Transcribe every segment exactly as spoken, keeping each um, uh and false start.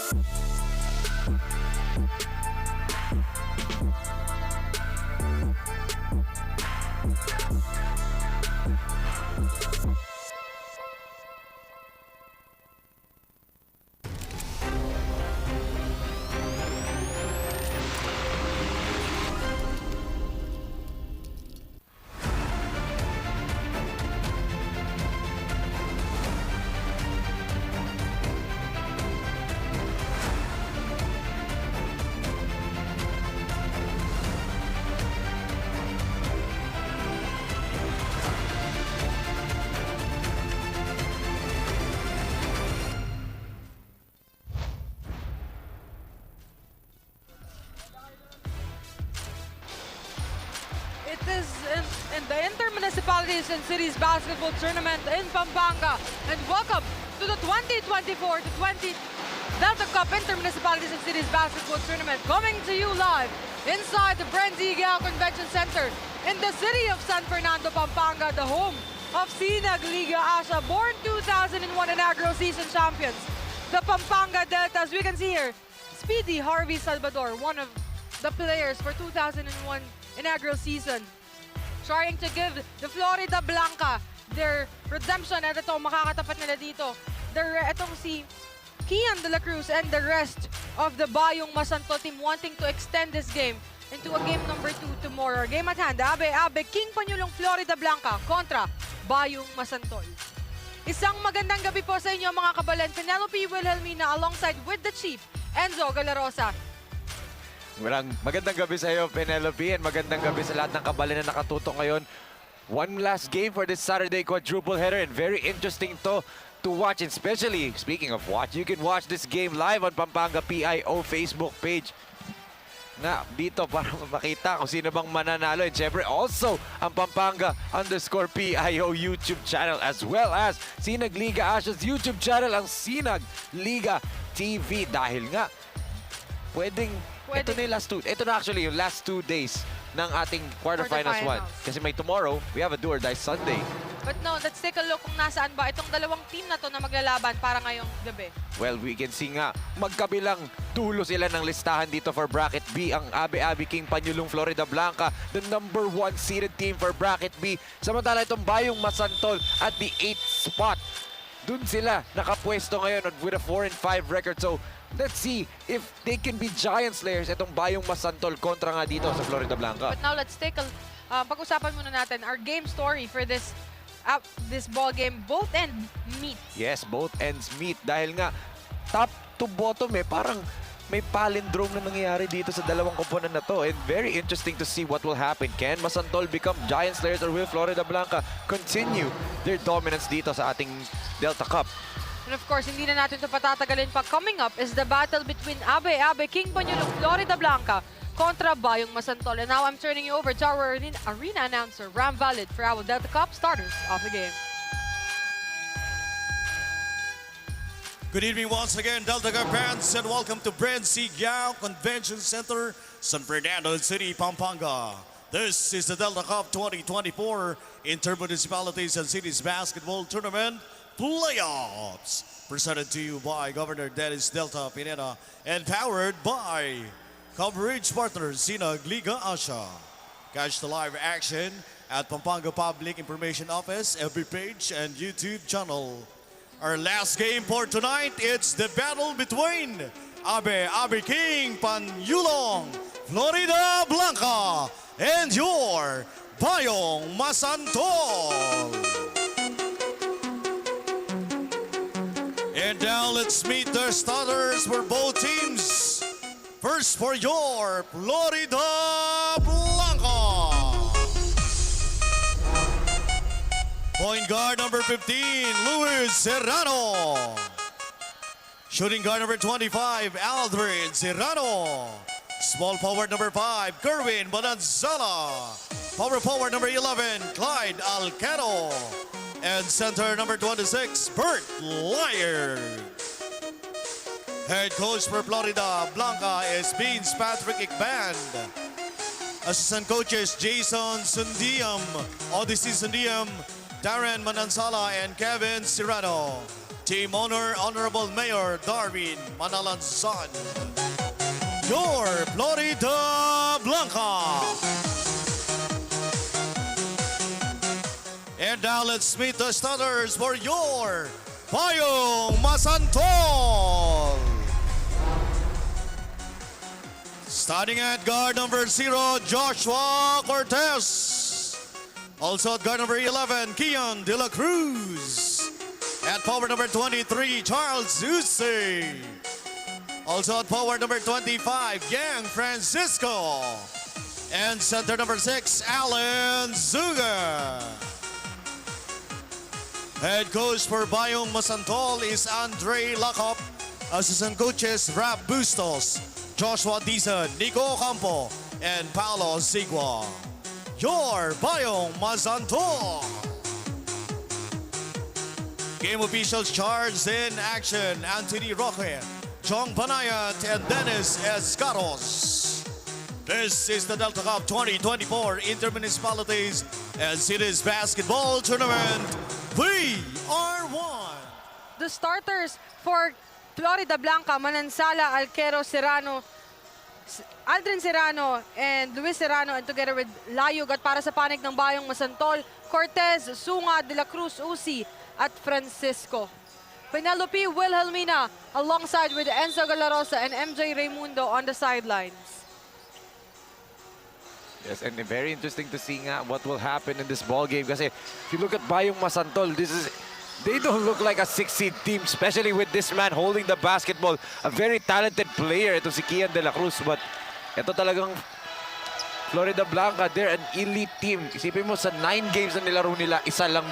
It is in, in the Intermunicipalities and Cities Basketball Tournament in Pampanga. And welcome to the twenty twenty-four to twenty Delta Cup Intermunicipalities and Cities Basketball Tournament, coming to you live inside the Bren Zigao Convention Center in the city of San Fernando, Pampanga, the home of Sinag Liga Asia, born two thousand one inaugural season champions, the Pampanga Delta. As we can see here, Speedy Harvey Salvador, one of the players for two thousand one inaugural season, trying to give the Florida Blanca their redemption. At ito, makakatapat nila dito. Their, itong si Kian De La Cruz and the rest of the Bayong Masantol team wanting to extend this game into a game number two tomorrow. Game at hand, Abe Abe King Panyulong Florida Blanca kontra Bayong Masantol. Isang magandang gabi po sa inyo, mga kabalen. Penelope Wilhelmina alongside with the chief, Enzo Galarosa. Walang magandang gabi sa iyo, Penelope, and magandang gabi sa lahat ng kabalen na nakatutok ngayon. One last game for this Saturday quadruple header, and very interesting to to watch, and especially, speaking of watch, you can watch this game live on Pampanga P I O Facebook page. Nga, dito para makita kung sino bang mananalo. And syempre, also, ang Pampanga underscore P I O YouTube channel, as well as Sinag Liga Asia's YouTube channel, ang Sinag Liga T V. Dahil nga, pwedeng, Pwede. Ito na yung last two, ito na actually yung last two days ng ating quarterfinals one. Quarterfinals. Kasi may tomorrow, we have a do or die Sunday. But now, let's take a look kung nasaan ba itong dalawang team na to na maglalaban para ngayong gabi. Well, we can see nga, magkabilang dulo sila ng listahan dito for Bracket B. Ang Abe Abe King Panyulong Florida Blanca, the number one seeded team for Bracket B. Samantala itong Bayong Masantol at the eighth spot. Dun sila nakapwesto ngayon with a four and five record. So, let's see if they can be giant slayers itong Bayong Masantol kontra nga dito sa Florida Blanca. But now, let's take a, uh, pag-usapan muna natin our game story for this, uh, this ball game. Both end meet. Yes, both ends meet dahil nga top to bottom eh, parang may palindrome na nangyayari dito sa dalawang koponan na to, and very interesting to see what will happen. Can Masantol become giant slayers, or will Florida Blanca continue their dominance dito sa ating Delta Cup? And of course, hindi na natin ito patatagalin pa. Coming up is the battle between Abe Abe King Panyulong Florida Blanca kontra Bayong Masantol. And now I'm turning you over to our arena, arena announcer, Ram Valid, for our Delta Cup starters of the game. Good evening once again, Delta Cup fans, and welcome to Bren Zigao Convention Center, San Fernando City, Pampanga. This is the Delta Cup twenty twenty-four Intermunicipalities and Cities Basketball Tournament Playoffs, presented to you by Governor Dennis Delta Pineda and powered by coverage partner Sinag Liga Asia. Catch the live action at Pampanga Public Information Office, F B page, and YouTube channel. Our last game for tonight, it's the battle between Abe Abe King Panyulong, Florida Blanca, and your Bayong Masantol. And now let's meet the starters for both teams. First for your Florida Blanca. Point guard number fifteen, Luis Serrano. Shooting guard number twenty-five, Aldrin Serrano. Small forward number five, Kerwin Bonanzala. Power forward number eleven, Clyde Alcano. And center number twenty-six, Bert Lyer. Head coach for Florida Blanca is Vince Patrick Icband. Assistant coaches Jason Sundiam, Odyssey Sundiam, Darren Manansala and Kevin Serrano. Team owner, Honorable Mayor Darwin Manalansan. Your Florida Blanca. And now let's meet the starters for your Bayong Masantol. Starting at guard number zero, Joshua Cortez. Also at guard number eleven, Kian De La Cruz. At forward number twenty-three, Charles Uzi. Also at forward number twenty-five, Yang Francisco. And center number six, Alan Zuga. Head coach for Bayong Masantol is Andre Lacop. Assistant coaches, Rap Bustos, Joshua Dizon, Nico Ocampo, and Paolo Sigua. Your Bayong Masantol. Game officials charged in action, Anthony Roque, Jong Banayat, and Dennis Escaros. This is the Delta Cup twenty twenty-four Intermunicipalities and Cities Basketball Tournament. We are one. The starters for Florida Blanca, Manansala, Alquero, Serrano, S-, Aldrin Serrano, and Luis Serrano, and together with Layug, at para sa panig ng Bayong Masantol, Cortez, Sunga, De La Cruz, Uzi, at Francisco. Penelope Wilhelmina alongside with Enzo Galarosa and M J Raimundo on the sidelines. Yes, and very interesting to see nga what will happen in this ball game. Kasi if you look at Bayong Masantol, this is, they don't look like a six seed team, especially with this man holding the basketball. A very talented player, ito si Kian De La Cruz. But ito talagang Florida Blanca, they're an elite team. Isipin mo, sa nine games na nilaro nila, isa lang,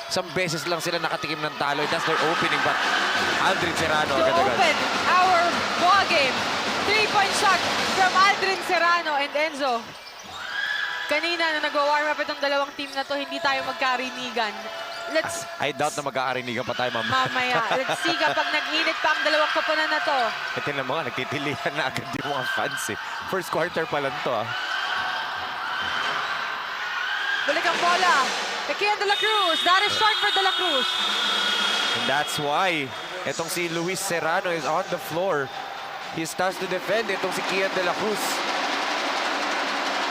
isang beses lang sila nakatikim ng talo. That's their opening, but Aldrin Serrano, to agad-agad open our ball game. Three-point shot from Aldrin Serrano and Enzo. Kanina, nung nagwa-warm up itong dalawang team na to, hindi tayo magkarinigan. Let's I doubt na magkakarinigan pa tayo mamaya. Mamaya. Let's see kapag nag-init pa ang dalawang koponan na to. E, tingnan mo nga, nagtitilihan na agad yung mga fans, eh. First quarter pa lang to, ah. Balik ang bola. Kay Kian De La Cruz. That is short for De La Cruz. And that's why itong si Luis Serrano is on the floor. He starts to defend itong si Kian De La Cruz.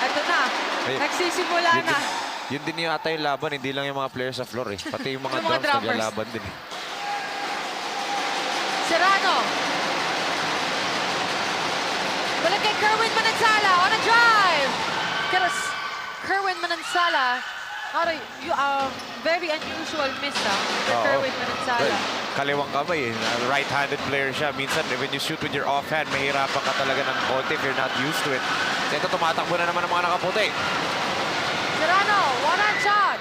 Eto na. Ay, nagsisimula yun na. Din, yun din yata yung laban, hindi lang yung mga players sa floor, eh. Pati yung mga Yung mga drums, drummers, naglalaban din, eh. Serrano. Balik kay Kerwin Manansala on a drive. Pero s-, Kerwin Manansala, not a, you, uh, very unusual miss, ah, kay Oo. Kerwin Manansala. Well, kaliwang kamay, eh. Right-handed player siya. Minsan, when you shoot with your offhand, mahirapan ka talaga ng konti if you're not used to it. Ito, tumatakbo na naman ang mga nakaputi. Serrano, one-hand shot.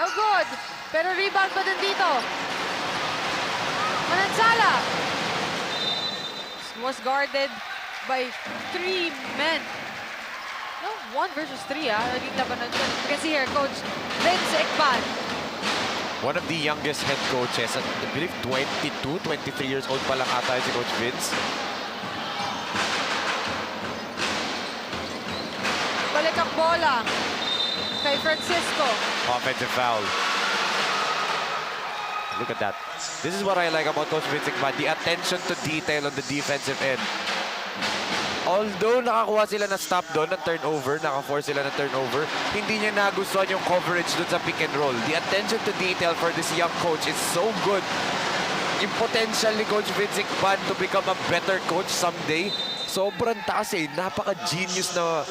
No good. Pero rebound pa din dito. Manansala. Was guarded by three men. No, one versus three, ah. Naging labanan yun. You can see here, Coach Vince Icban. One of the youngest head coaches, at, I believe, twenty-two, twenty-three years old pa lang ata si Coach Vince. Balik ang bola kay Francisco. Offensive foul. Look at that. This is what I like about Coach Vince Icban, the attention to detail on the defensive end. Although nakakuha sila ng stop doon, ng turnover, naka-force sila ng turnover, hindi niya nagustuhan yung coverage doon sa pick and roll. The attention to detail for this young coach is so good. Yung potential ni Coach Vince Icban to become a better coach someday, sobrang taas eh. Napaka-genius na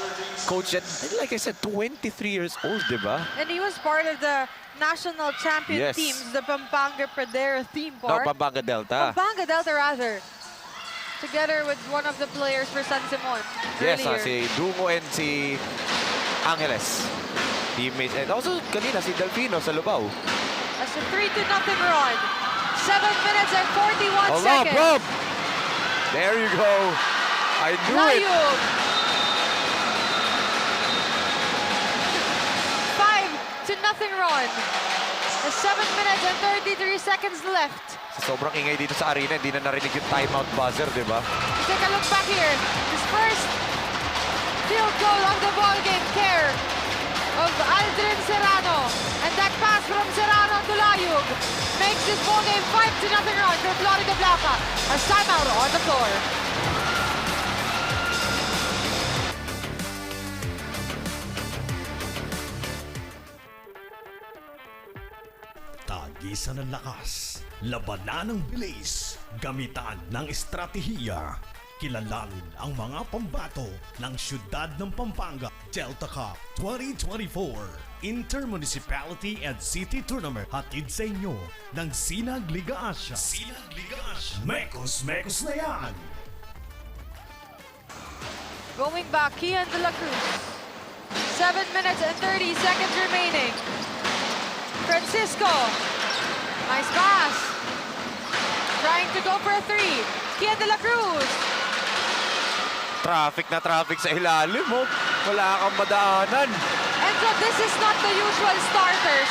coach yan. And like I said, twenty-three years old, di ba? And he was part of the national champion Yes. teams, the Pampanga Pradera theme No, park. Pampanga Delta. Pampanga Delta, rather. Together with one of the players for San Simon Yes, ah, earlier. si Dungo and si Angeles. Teammates. And also, kanina, si Delfino sa Lubao. That's a three to nothing run. Seven minutes and forty-one Hala, seconds. Bro! There you go. I knew it. Layug. Five to nothing run. There's seven minutes and thirty-three seconds left. Sa sobrang ingay dito sa arena, hindi na narinig yung timeout buzzer, di ba? Take a look back here. His first field goal of the ball game, care of Aldrin Serrano. And that pass from Serrano. Makes this ball game five to nothing run for Florida Blanca. As timeout on the floor. Tagisan ng lakas, labanan ng bilis, gamitan ng estratehiya. Kilalan ang mga pambato ng siyudad ng Pampanga. Delta Cup twenty twenty-four Intermunicipality and City Tournament. Hatid sa inyo ng Sinag Liga Asia. Sinag Liga Asia. Mekos-mekos na yan! Going back, Kian De La Cruz. Seven minutes and thirty seconds remaining. Francisco. Nice pass. Trying to go for a three. Kian De La Cruz. Traffic na traffic sa ilalim, oh. Wala kang madaanan. And so this is not the usual starters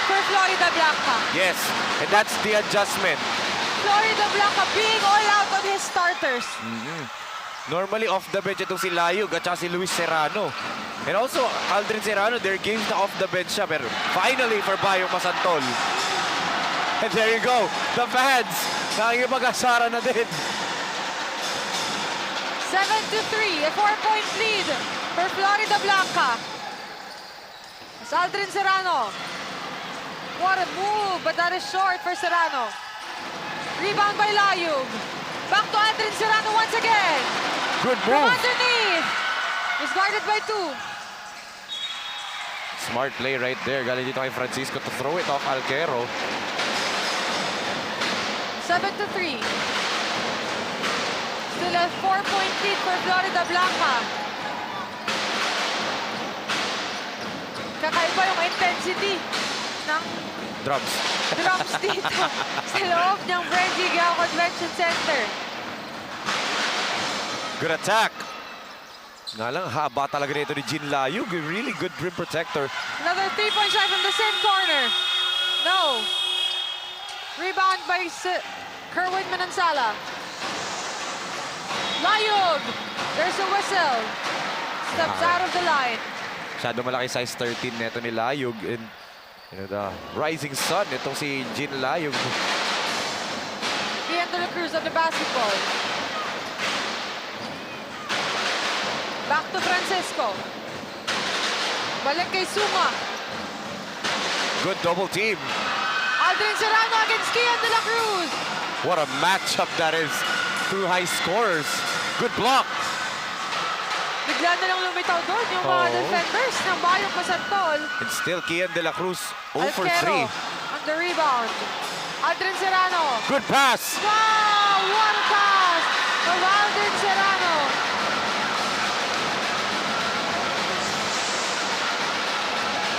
for Florida Blanca. Yes, and that's the adjustment. Florida Blanca being all out on his starters. Mhm. Normally, off the bench itong si Layug at saka si Luis Serrano. And also, Aldrin Serrano, there are games na off the bench siya. Pero finally, for Bayong Masantol. And there you go. The fans, nakikipag-asara na din. Seven to three, a four-point lead for Florida Blanca. As Aldrin Serrano. What a move, but that is short for Serrano. Rebound by Layug. Back to Aldrin Serrano once again. Good move. From underneath. He's guarded by two. Smart play right there. Galing dito kay Francisco to throw it off Alquero. Seven to three. Still a four-point lead for Florida Blanca. Kakaiba yung intensity ng drums, drums dito sa loob ng Bren G. Guiao Convention Center. Good attack. Nga lang, haba talaga nito ni Jean Layug. Really good rim protector. Another three-point shot from the same corner. No. Rebound by S-, Kerwin Manansala. Layug! There's a whistle. Steps out of the line. Masyado malaki size thirteen neto ni Layug. And, you know, the rising sun, itong si Jean Layug. Kian De La Cruz on the basketball. Back to Francisco. Balik kay Suma. Good double team. Aldrin Serrano against Kian De La Cruz. What a matchup that is. Two high scorers. Good block. Bigla na lang lumitaw doon yung mga defenders ng Bayong Masantol. And still Kian De La Cruz. Oh for three. Alquero on the rebound. Aldrin Serrano. Good pass. Wow! What a pass from Aldrin Serrano.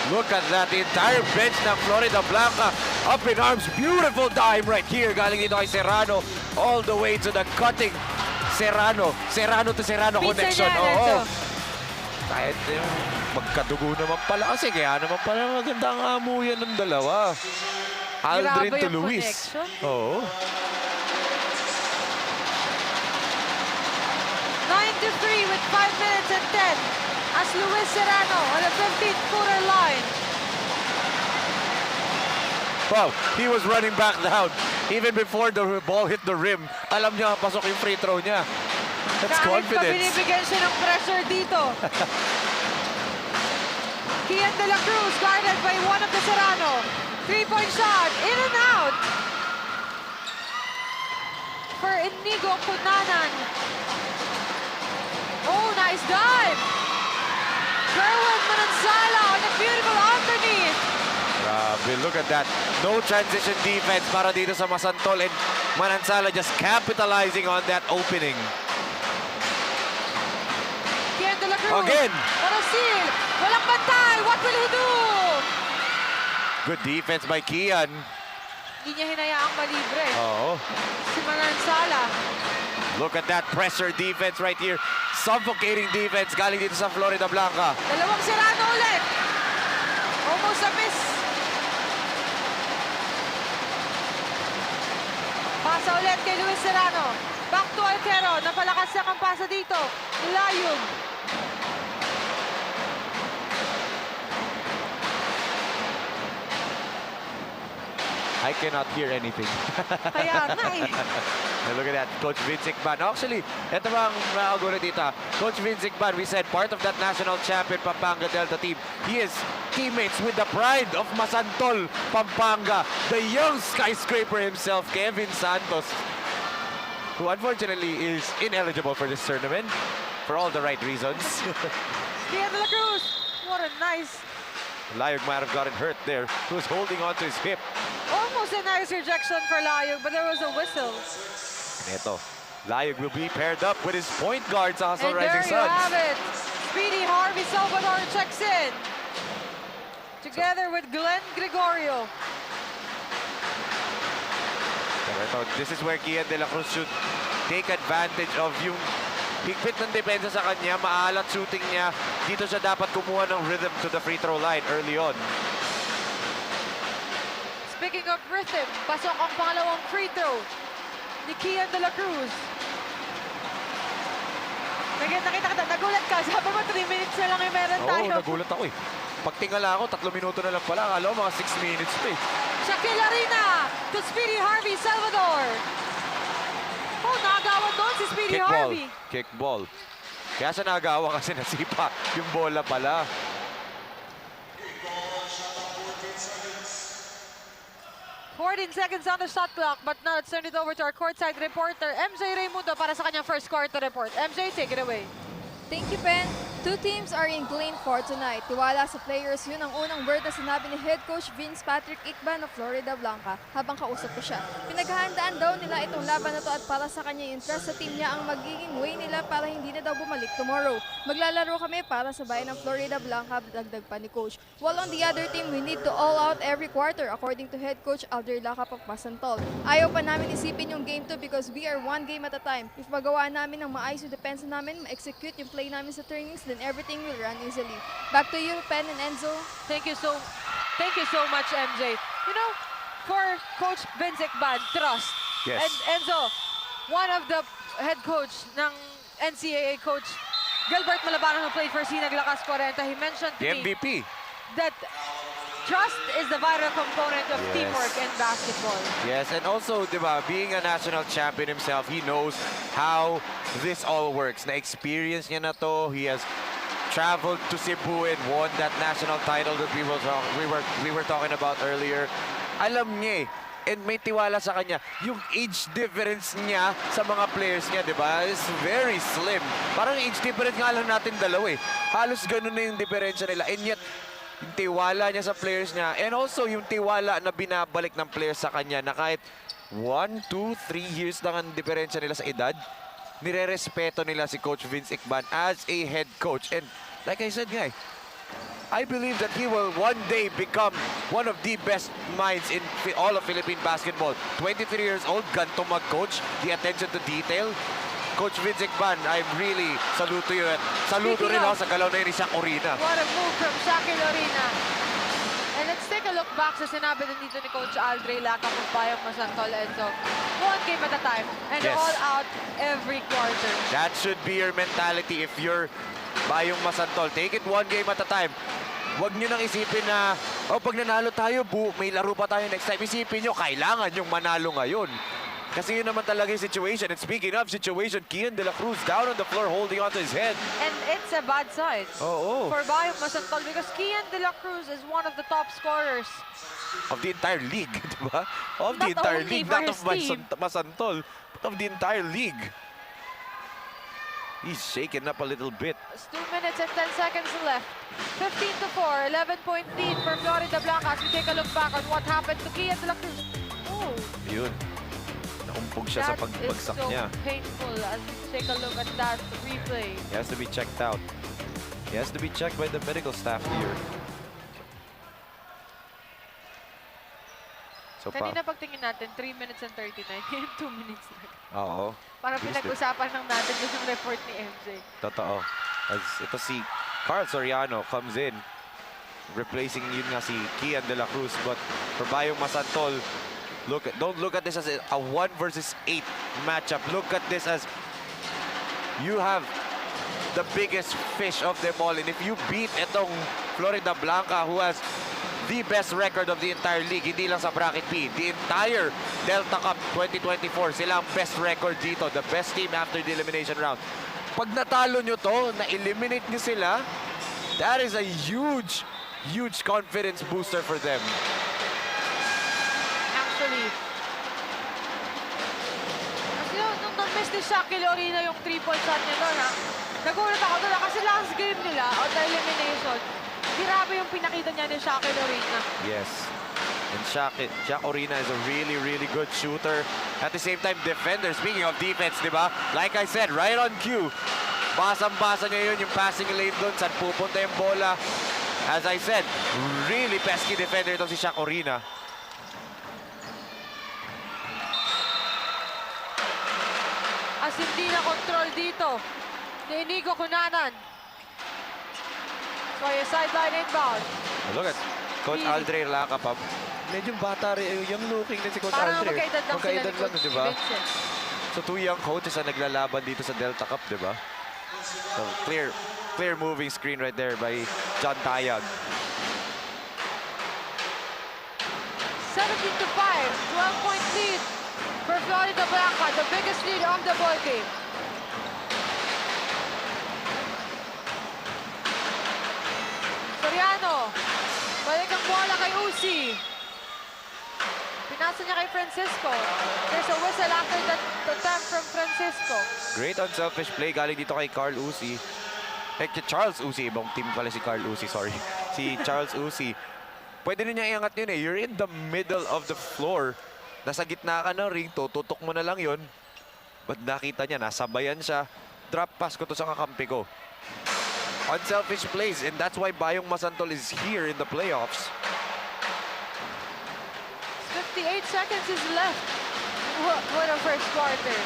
Look at that. The entire bench ng Florida Blanca up in arms. Beautiful dime right here. Galing dito kay Serrano all the way to the cutting Serrano. Serrano to Serrano connection. Oo. Kahit yung magkadugo naman pala kasi, kaya naman pala maganda ang amuyan ng dalawa. Aldrin to Luis. Oo. Nine to three with five minutes and ten as Luis Serrano on the fifteen-footer line. Wow, he was running back down even before the ball hit the rim. Alam niya, pasok yung free throw niya. That's confidence. Kahit pa binibigyan siya ng pressure dito. Kian De La Cruz guarded by one of the Serrano. Three-point shot. In and out. For Inigo Cunanan. Oh, nice dive. Kerwin Manansala on a beautiful underneath. Grabe, look at that. No transition defense para dito sa Masantol. And Manansala just capitalizing on that opening. Kian De La Cruz. Again. Para steal. Walang bantay. What will he do? Good defense by Kian. Hindi niya hinayaang malibre. Oo. Si Manansala. Look at that pressure defense right here. Suffocating defense galing dito sa Florida Blanca. Dalawang Serrano ulit. Almost a miss. Pasa ulit kay Luis Serrano. Back to Alquero. Napalakas ang pasa dito. Layug. I cannot hear anything. Kaya nga eh. Now look at that, Coach Vince Icban. Actually, eto bang nakagulat dito, ah. Coach Vince Icban, we said part of that national champion Pampanga Delta team. He is teammates with the pride of Masantol, Pampanga, the young skyscraper himself, Kevin Santos, who unfortunately is ineligible for this tournament for all the right reasons. Kian de la Cruz. What a nice, Layog might have gotten hurt there. He was holding on to his hip. Almost a nice rejection for Layog, but there was a whistle. Neto, Layog will be paired up with his point guard sa Hasol And there Rising you Suns. Have it. Speedy Harvey Salvador checks in. Together with Glenn Gregorio. Pero ito, this is where Kian de la Cruz should take advantage of yung higpit ng depensa sa kanya, maalat shooting niya. Dito siya dapat kumuha ng rhythm to the free throw line early on. Speaking of rhythm, pasok ang pangalawang free throw ni Kian de la Cruz. Nag- nakita kita, nagulat ka. Sabi mo, three minutes na lang yung meron Oo, tayo. Nagulat ako eh. Pagtingala ko, tatlo minuto na lang pala. Akala ko mga six minutes pa eh. Shaquille Arena to Speedy Harvey Salvador. Oh, nagawan doon si Speedy Kick ball. Harvey. Kick ball. Kaya siya nagawa kasi nasipa yung bola pala. Fourteen seconds on the shot clock, but now let's turn it over to our courtside reporter, M J Raymundo, para sa kanyang first quarter report. M J, take it away. Thank you, Pen. Two teams are in Glen for tonight. Tiwala sa players, yun ang unang word na sinabi ni head coach Vince Patrick Icban of Floridablanca habang kausap ko siya. Pinaghahandaan daw nila itong laban na to at para sa kanya yung trust sa team niya ang magiging way nila para hindi na daw bumalik tomorrow. Maglalaro kami para sa bayan ng Floridablanca, dagdag pa ni coach. While on the other team, we need to all out every quarter, according to head coach Alder Lacap of Masantol. Ayaw pa namin isipin yung game two because we are one game at a time. If magawa namin ng maayos yung depensa namin, ma-execute yung play namin sa trainings, then everything will run easily. Back to you, Pen and Enzo. Thank you so, thank you so much, M J. You know, for Coach Vince Icban, trust. Yes. And Enzo, one of the head coach ng N C A A coach, Gilbert Malabanan, who played for Sinag Lakas forty, he mentioned to The me M V P. that trust is the vital component of Yes. teamwork in basketball. Yes, and also, di ba, being a national champion himself, he knows how this all works. Na-experience niya na to. He has traveled to Cebu and won that national title that we were, talk- we were, we were talking about earlier. Alam niya eh. And may tiwala sa kanya. Yung age difference niya sa mga players niya, di ba, is very slim. Parang age difference nga lang natin dalawa eh. Halos ganun na yung diferensya nila. And yet, yung tiwala niya sa players niya, and also yung tiwala na binabalik ng players sa kanya na kahit one, two, three years lang ang diferensya nila sa edad, nirerespeto nila si Coach Vince Icban as a head coach. And like I said nga eh, I believe that he will one day become one of the best minds in Fi- all of Philippine basketball. Twenty-three years old, ganto mag-coach, the attention to detail. Coach Vince Icban, I really salute you at saludo Speaking rin of- ako sa galaw na yun ni Shaq Orina. What a move from Shaq Orina. And let's take a look back sa sinabi din dito ni Coach Aldre Lacap of Bayong Masantol, Enzo. One game at a time and Yes. All out every quarter. That should be your mentality if you're Bayong Masantol. Take it one game at a time. Huwag nyo nang isipin na, oh, pag nanalo tayo, bu may laro pa tayo next time. Isipin nyo, kailangan yung manalo ngayon. Kasi yun naman talaga yung situation. And speaking of situation, Kian de la Cruz down on the floor holding onto his head. And it's a bad sign Oo. for Bayong Masantol because Kian de la Cruz is one of the top scorers. Of the entire league, di ba? Of the Not entire only league, for not his of my team. Masantol, but of the entire league. He's shaken up a little bit. It's two minutes and ten seconds left. Fifteen to four, eleven point lead for Floridablanca as we take a look back on what happened to Kian de la Cruz. Oh, Yun. Naumpog siya sa that is pagbagsak so niya. Painful as we take a look at that replay. He has to be checked out. He has to be checked by the medical staff here. So, pa, Kanina pagtingin natin, three minutes and thirty-nine. Ngayon, two minutes na. Oo. Parang Bilis din. pinag-usapan lang natin dun yung report ni M J. Totoo. As ito si Carl Soriano comes in, replacing yun nga si Kian de la Cruz. But for Bayong Masantol, look at, don't look at this as a, a one versus eight matchup. Look at this as you have the biggest fish of them all. And if you beat itong Floridablanca, who has the best record of the entire league, hindi lang sa Bracket P, the entire Delta Cup twenty twenty-four, sila ang best record dito, the best team after the elimination round. Pag natalo nyo to, na-eliminate nyo sila, that is a huge, huge confidence booster for them. Actually. Kasi nung, nung na-miss ni Shaq kay Lorena yung triple shot niya doon, ha? Nagulat ako doon, ha? Kasi last game nila, on the elimination, grabe yung pinakita niya ni Shaq kay Lorena. Yes. And Shaq, Shaq Orina is a really, really good shooter. At the same time, defender. Speaking of defense, di ba? Like I said, right on cue. Basang-basa niya yun, yung passing lane doon, saan pupunta yung bola. As I said, really pesky defender itong si Shaq Orina. As hindi na control dito ni Inigo Cunanan. So, a sideline inbound. Look at Coach Speedy. Aldre Lacapab. Medyo bata rin, eh, young looking din si Coach Parang Aldre. magkaedad lang sila ni Magkaedad lang, Coach di ba? Vincent. So, two young coaches ang naglalaban dito sa Delta Cup, di ba? So, clear, clear moving screen right there by John Tayag. Seventeen to five, twelve point lead for Florida Blanca, the biggest lead of the ball game. Soriano, balik ang bola kay Uzi. Pinasa niya kay Francisco. There's a whistle after that attempt from Francisco. Great unselfish play galing dito kay Carl Uzi. Eh, kay Charles Uzi, ibang team pala si Carl Uzi, sorry. Si Charles Uzi. Pwede rin niya iangat yun eh. You're in the middle of the floor. Nasa gitna ka ng ring, tututok mo na lang yun. But nakita niya, nasabayan siya. Drop pass ko to sa kakampi ko. Unselfish plays, and that's why Bayong Masantol is here in the playoffs. Fifty-eight seconds is left. What, what a first quarter.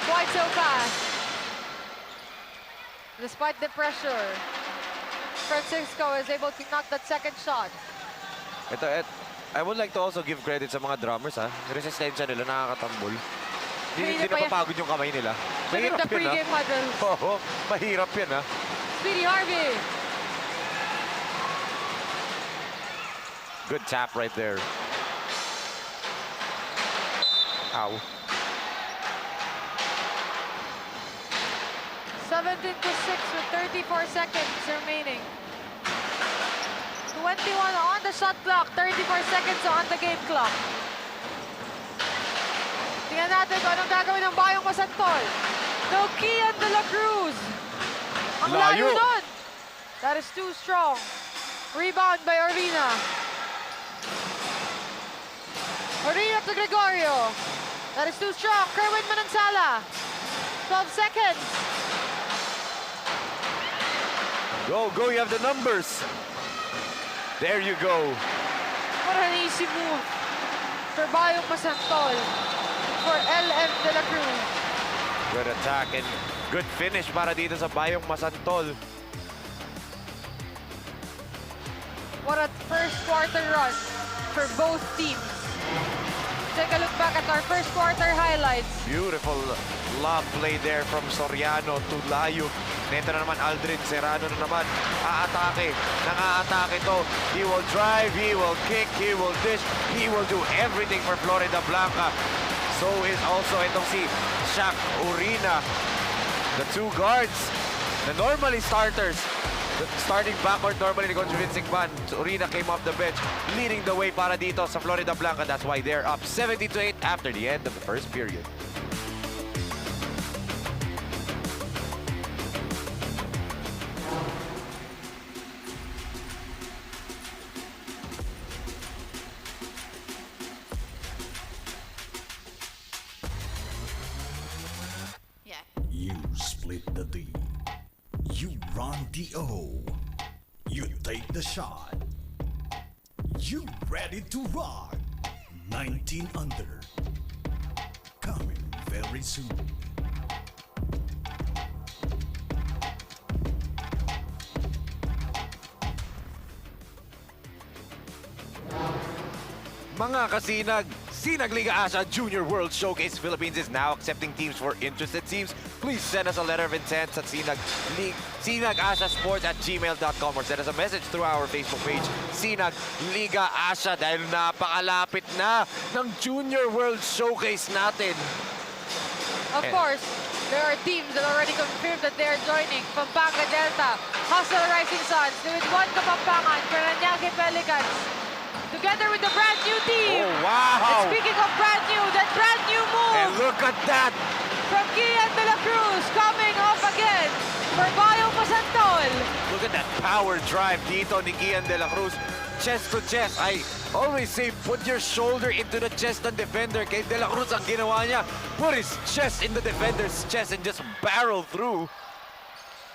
Quite so fast. Despite the pressure, Francisco is able to knock that second shot. Ito, et, I would like to also give credit sa mga drummers, ha. Resistensya nila, nakakatambol. Hindi, Kanina hindi pa yan. Napapagod yung kamay nila. During the Mahirap yun, ha. pregame huddle. Oo, mahirap yan, ha. Speedy Harvey. Good tap right there. Ow. Seventeen to six with thirty-four seconds remaining. Twenty-one on the shot clock, thirty-four seconds on the game clock. Tingnan natin kung anong gagawin ng Bayong Masantol. No, Kian De La Cruz. Ang layo Layo. Nun. That is too strong. Rebound by Orina. Orina to Gregorio. That is too strong. Kerwin Manansala. Twelve seconds. Go, go, you have the numbers. There you go. What an easy move for Bayong Masantol. For L M De La Cruz. Good attack and good finish para dito sa Bayong Masantol. What a first quarter run for both teams. Take a look back at our first quarter highlights. Beautiful lob play there from Soriano to Layup. Neto na naman, Aldrin Serrano na naman. Aatake. Nang aatake to. He will drive, he will kick, he will dish. He will do everything for Florida Blanca. So is also itong si Shaq Orina. The two guards na normally starters. The starting backcourt normally ni Coach Vince Igban. Orina came off the bench, leading the way para dito sa Florida Blanca. That's why they're up seventeen to eight after the end of the first period. You split the D. You run the O. You take the shot. You ready to rock. Nineteen under. Coming very soon. Mga kasinag, Sinag Liga Asia Junior World Showcase Philippines is now accepting teams. For interested teams, please send us a letter of intent at sinag, sinag asia sports at gmail dot com or send us a message through our Facebook page, Sinag Liga Asia, dahil napakalapit na ng Junior World Showcase natin. Of course, there are teams that already confirmed that they are joining. Pampanga Delta, Hustle Rising Suns, with one Kapampangan, Paranaque Pelicans, together with the brand new team. Oh, wow! And speaking of brand new, that brand new move. And look at that! From Kian De La Cruz coming off again for Bayong Masantol. Look at that power drive dito ni Kian De La Cruz. Chest to chest. I always say, put your shoulder into the chest ng defender. Kay De La Cruz, ang ginawa niya, put his chest in the defender's chest and just barrel through.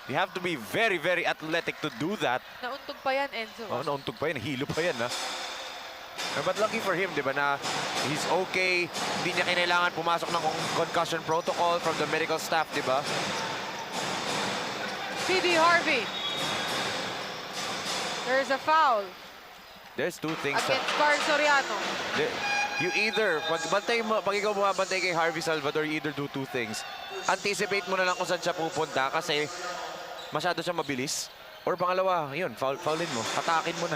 You have to be very, very athletic to do that. Nauntog pa yan, Enzo. Oh, nauntog pa yan. Hilo pa yan, ha? Eh, but lucky for him, di ba, na he's okay. Hindi niya kinailangan pumasok ng con- concussion protocol from the medical staff, di ba? Speedy Harvey. There is a foul There's two things. Sa, against Carl Soriano. the, you either, pag, bantay mo, pag ikaw bumabantay kay Harvey Salvador, you either do two things. Anticipate mo na lang kung saan siya pupunta kasi masyado siya mabilis. Or pangalawa, yun, foul, foulin mo. Atakin mo na.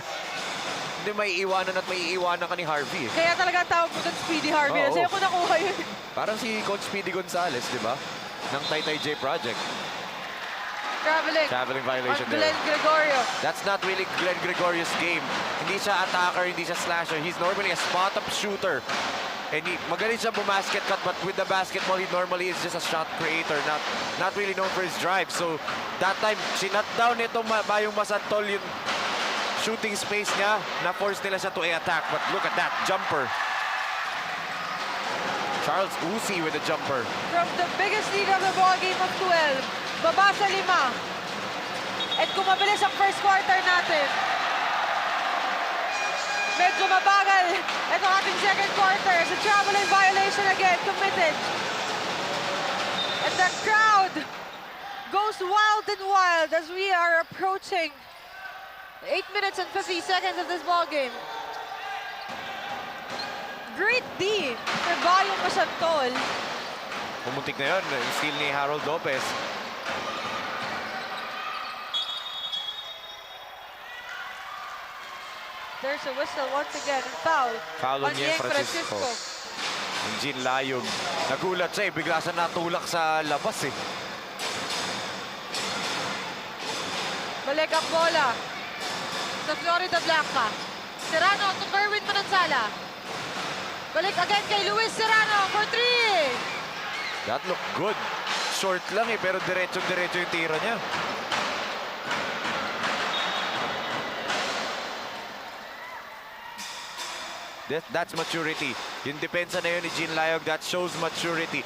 Hindi, maiiwanan at maiiwanan ka ni Harvey, eh. Kaya talaga ang tawag mo dun Speedy Harvey. Oo. Kasi ako nakuha yun. Parang si Coach Speedy Gonzales, di ba? Ng Taytay J Project. Traveling. Traveling violation On there. Glenn Gregorio. That's not really Glenn Gregorio's game. Hindi siya attacker, hindi siya slasher. He's normally a spot-up shooter. And he, magaling siya bumasket cut, but with the basketball, he normally is just a shot creator, not not really known for his drive. So, that time, sinat down nitong Ma- Bayong Masantol yung shooting space niya. Na-force nila siya to a-attack. But look at that, jumper. Charles Uzi with a jumper. From the biggest lead of the ball game of twelve, baba sa lima. At kung mabilis ang first quarter natin, medyo mabagal itong ating second quarter. Sa traveling violation again committed. And the crowd goes wild and wild as we are approaching eight minutes and fifty seconds of this ball game. Great D for Bayong Masantol. Pumuntik na yun. Steal ni Harold Lopez. There's a whistle once again and foul Foul on on Yeng Yeng Francisco. Francisco. Ang Jean Layog. Nagulat siya eh. Bigla siya natulak sa labas eh. Balik ang bola sa Florida Blanca. Serrano to Kerwin Manansala. Balik again kay Luis Serrano for three. That looked good. Short lang eh, pero diretso-diretso yung tira niya. That, that's maturity. Yung depensa na yun ni Jean Layog, that shows maturity.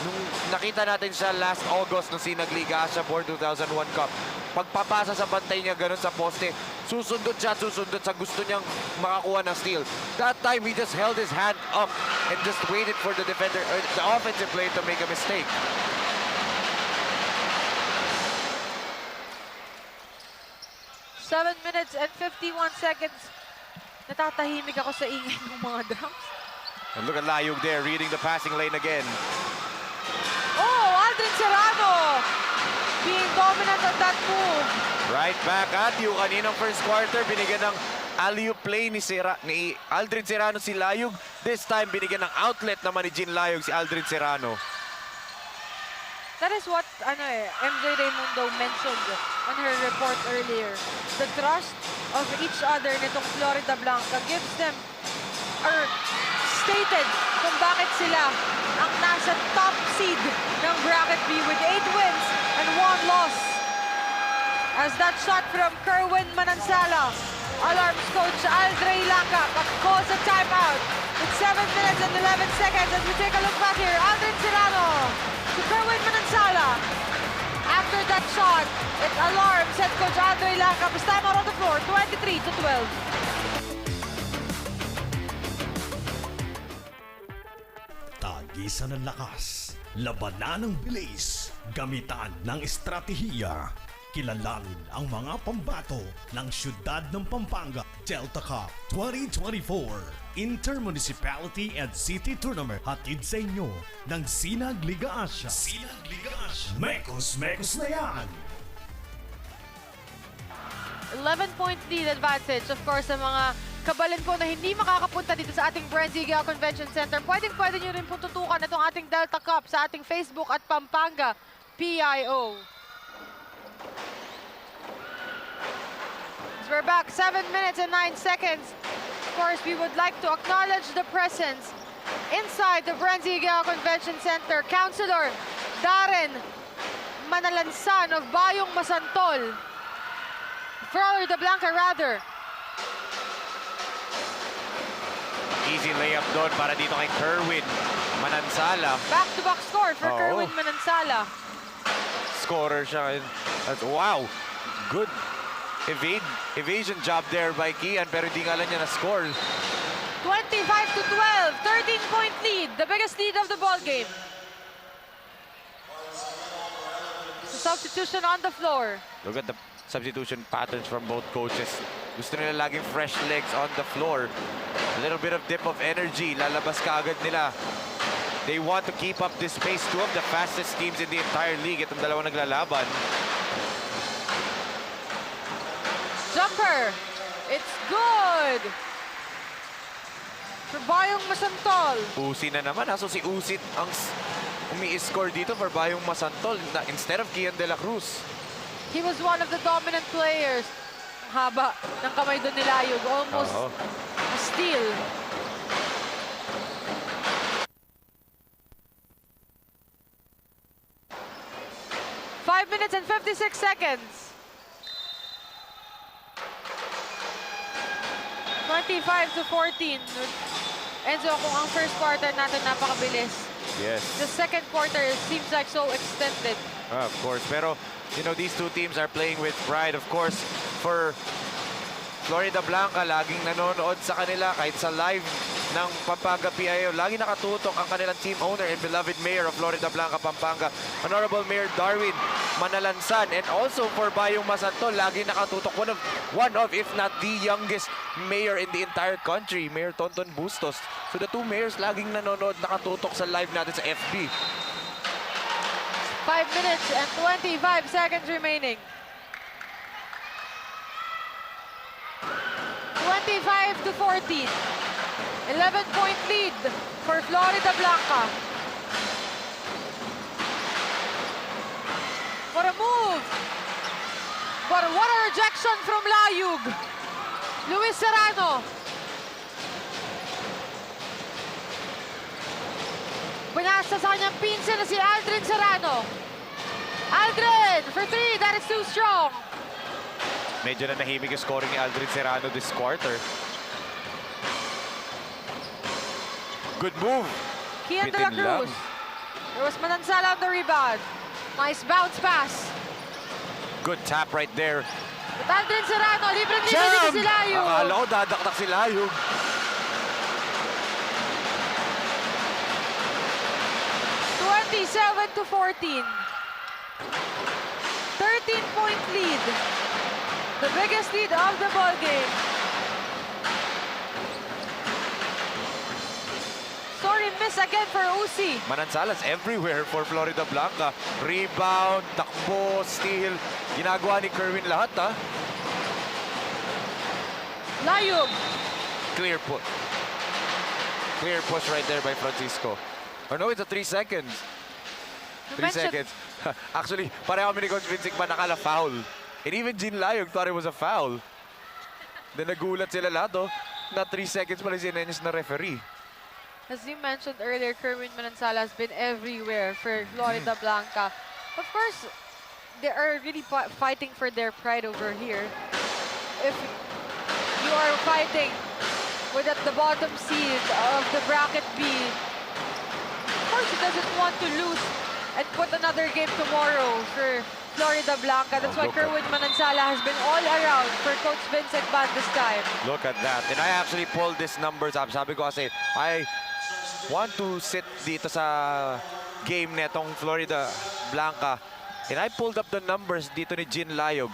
Nung nakita natin siya last August nung Sinag Liga siya for two thousand one Cup, pagpapasa sa bantay niya ganun sa poste, susundot siya at susundot sa gusto niyang makakuha ng steal. That time, he just held his hand up and just waited for the defender, or the offensive player to make a mistake. Seven minutes and fifty-one seconds. Natatahimik ako sa ingay ng mga drums. And look at Layog there, reading the passing lane again. Oh, Aldrin Serrano being dominant on that move. Right back at you. Kaninang first quarter, binigyan ng alley-oop play ni, Sera, ni Aldrin Serrano si Layog. This time, binigyan ng outlet naman ni Jean Layog si Aldrin Serrano. That is what, ano eh, M J Raymundo mentioned on her report earlier. The trust of each other nitong Florida Blanca gives them, or stated kung bakit sila ang nasa top seed ng Bracket B with eight wins and one loss. As that shot from Kerwin Manansala alarms coach Aldrey Laca, but calls a timeout with seven minutes and eleven seconds. As we take a look back here, Aldrin Serrano to Kerwin Manansala. After that shot, it alarms head coach Aldrey Laca. Time out on the floor, twenty-three to twelve. Tagisan ng lakas, labanan ng bilis, gamitan ng estratehiya. Kilalanin ang mga pambato ng siyudad ng Pampanga, Delta Cup twenty twenty-four. Intermunicipality and City Tournament, hatid sa inyo ng Sinag Liga Asia. Sinag Liga Asia. Mekos, mekos na yan! Eleven-point lead advantage. Of course, sa mga kabalin po na hindi makakapunta dito sa ating Bren Zigao Convention Center, pwedeng-pwede nyo rin pong tutukan itong ating Delta Cup sa ating Facebook at Pampanga P I O. As we're back, seven minutes and nine seconds. Of course, we would like to acknowledge the presence inside the Bren Zigao Convention Center, Councilor Darren Manalansan of Bayong Masantol. Florida Blanca, rather. Easy layup doon para dito kay Kerwin Manansala. Back-to-back score for Oo. Kerwin Manansala. Scorer siya ngayon. That's, wow! Good evade, evasion job there by Kian, pero hindi nga lang niya na-score. Twenty-five to twelve, thirteen-point lead, the biggest lead of the ball game. Substitution on the floor. Look at the substitution patterns from both coaches. Gusto nila laging fresh legs on the floor. A little bit of dip of energy, lalabas kaagad nila. They want to keep up this pace. Two of the fastest teams in the entire league, itong dalawa naglalaban. Jumper. It's good. For Bayong Masantol. Usi na naman, ha? So si Usi ang s- umi-score dito for Bayong Masantol na, instead of Kian De La Cruz. He was one of the dominant players. Ang haba ng kamay doon ni Layog. Almost Oo. a steal. Five minutes and fifty-six seconds. Twenty-five to fourteen. Enzo, kung ang first quarter natin napakabilis, Yes. the second quarter seems like so extended. Ah, of course. Pero, you know, these two teams are playing with pride. Of course, for Florida Blanca, laging nanonood sa kanila kahit sa live ng Pampanga P I O. Lagi nakatutok ang kanilang team owner and beloved mayor of Florida Blanca, Pampanga, Honorable Mayor Darwin Manalansan. And also for Bayong Masantol, lagi nakatutok. One of, one of, if not the youngest mayor in the entire country, Mayor Tonton Bustos. So the two mayors laging nanonood, nakatutok sa live natin sa F B. Five minutes and twenty-five seconds remaining. Twenty-five to fourteen. Eleven-point lead for Florida Blanca. What a move! But what a rejection from Layog. Luis Serrano. Pinasa sa kanyang pinsan na si Aldrin Serrano. Aldrin for three, that is too strong. Medyo nanahimik yung scoring ni Aldrin Serrano this quarter. Good move. Kian De La Bitin lang. Cruz. There was Manansala on the rebound. Nice bounce pass. Good tap right there. But Aldrin Serrano, libreng-libre dito Jam! Si Layog. Akala ko dadakdak si Layog. Twenty-seven to fourteen. Thirteen-point lead. The biggest lead of the ball game. Sorry, miss again for Usi. Manansalas everywhere for Florida Blanca. Rebound, takbo, steal. Ginagawa ni Kerwin lahat, ha? Layog. Clear pu-, clear push right there by Francisco. Or no, it's a three seconds. You Three mentioned seconds. Actually, pareho kami ni Coach Vince Igman, nakala foul. And even Jean Layog thought it was a foul. Then nagulat sila lahat, oh, na three seconds pala yung sinenyas na referee. As you mentioned earlier, Kerwin Manansala has been everywhere for Florida Blanca. Of course, they are really pa- fighting for their pride over here. If you are fighting with at the bottom seed of the bracket B, of course, he doesn't want to lose and put another game tomorrow for Florida Blanca. That's why Kerwin Manansala has been all around for Coach Vince Igman this time. Look at that. And I actually pulled these numbers up. Sabi ko kasi, I want to sit dito sa game netong Florida Blanca. And I pulled up the numbers dito ni Jean Layog.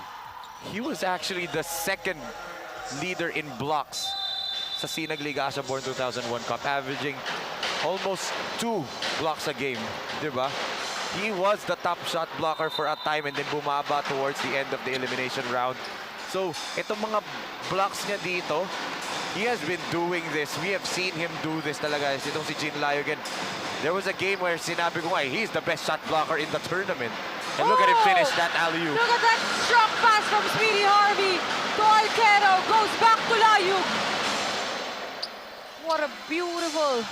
He was actually the second leader in blocks. sa Sinag Liga Asia Born two thousand one Cup, averaging almost two blocks a game, di ba? He was the top shot blocker for a time and then bumaba towards the end of the elimination round. So, itong mga blocks niya dito, he has been doing this. We have seen him do this talaga. Itong si Jin Layog, and there was a game where sinabi ko nga, he's the best shot blocker in the tournament. And look at him finish that alley-oop. Look at that strong pass from Speedy Harvey to Alquero. Goes back to Layog. What a beautiful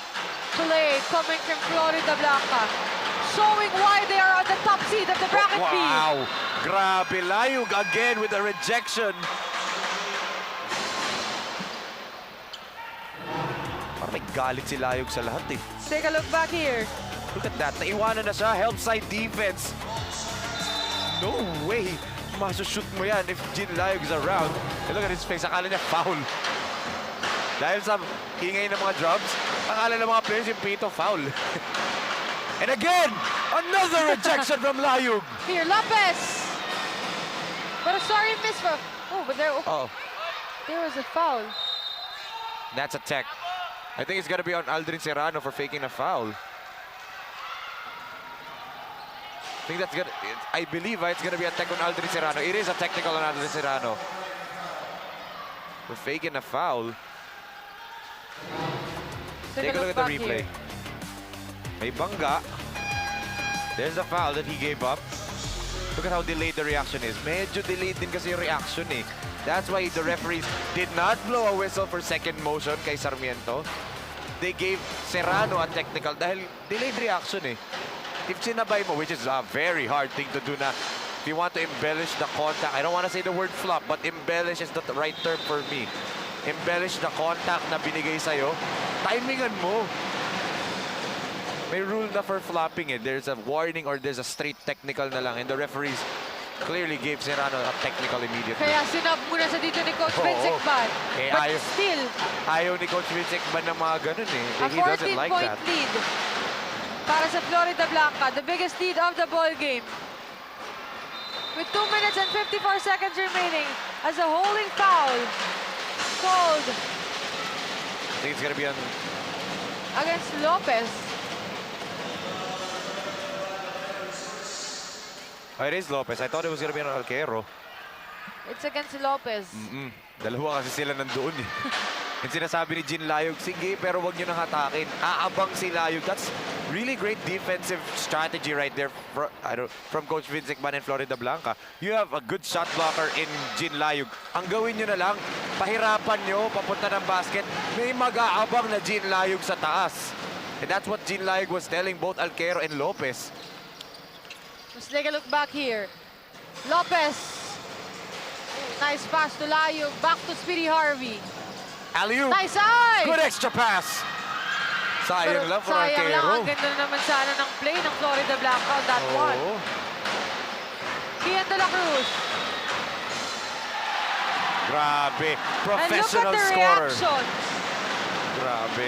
play coming from Floridablanca. Showing why they are on the top seed of the bracket B. Wow! Grabe, Layog again with a rejection. Parang may galit si Layog sa lahat eh. Take a look back here. Look at that. Naiwanan na siya. Help side defense. No way. Masushoot mo yan if Jin Layog is around. And look at his face. Akala niya foul. Dahil sa ingay ng mga drums, akala ng mga players yung pito foul. And again, another rejection from Layog. Here, Lopez. But a sorry miss for... Oh, but there, Oh, there was a foul. That's a tech. I think it's gonna be on Aldrin Serrano for faking a foul. I think that's gonna. I believe it's gonna be a tech on Aldrin Serrano. It is a technical on Aldrin Serrano for faking a foul. Take a look at the Back replay. Here. May bangga. There's a foul that he gave up. Look at how delayed the reaction is. Medyo delayed din kasi yung reaction eh. That's why the referees did not blow a whistle for second motion kay Sarmiento. They gave Serrano a technical dahil delayed reaction eh. If sinabay mo, which is a very hard thing to do na, if you want to embellish the contact, I don't want to say the word flop, but embellish is the right term for me. Embellish the contact na binigay sa'yo, timingan mo. May rule na for flopping eh. There's a warning or there's a straight technical na lang. And the referees clearly gave Serrano a technical immediately. Kaya sinub muna siya dito ni Coach Oo. Vince Icban. Eh, But ayaw- still, Ayaw ni Coach Vince Icban ng mga ganun eh. a He doesn't like fourteen-point that. Lead para sa Floridablanca. The biggest lead of the ball game. With two minutes and fifty-four seconds remaining as a holding foul called I think it's gonna be on... against Lopez. Oh, it is Lopez. I thought it was gonna be on Alquero. It's against Lopez. Mm-mm. Dalawa kasi sila nandoon eh. Yung sinasabi ni Jin Layog, sige, pero wag nyo nang hatakin. Aabang si Layog. That's really great defensive strategy right there fro- I don't- from Coach Vince Icban and Floridablanca. You have a good shot blocker in Jin Layog. Ang gawin nyo na lang, pahirapan nyo papunta ng basket, may mag-aabang na Jin Layog sa taas. And that's what Jin Layog was telling both Alquero and Lopez. Let's take a look back here. Lopez. Nice pass to Layog. Back to Speedy Harvey. Alley-oop. Nice eye! Good extra pass. Sayang Pero lang for sayang lang. Alquero. Ang ganda naman sana ng play ng Floridablanca on that one. Oo. Kiyan De La Cruz. Grabe. And look at Professional the scorer. Reaction. Grabe.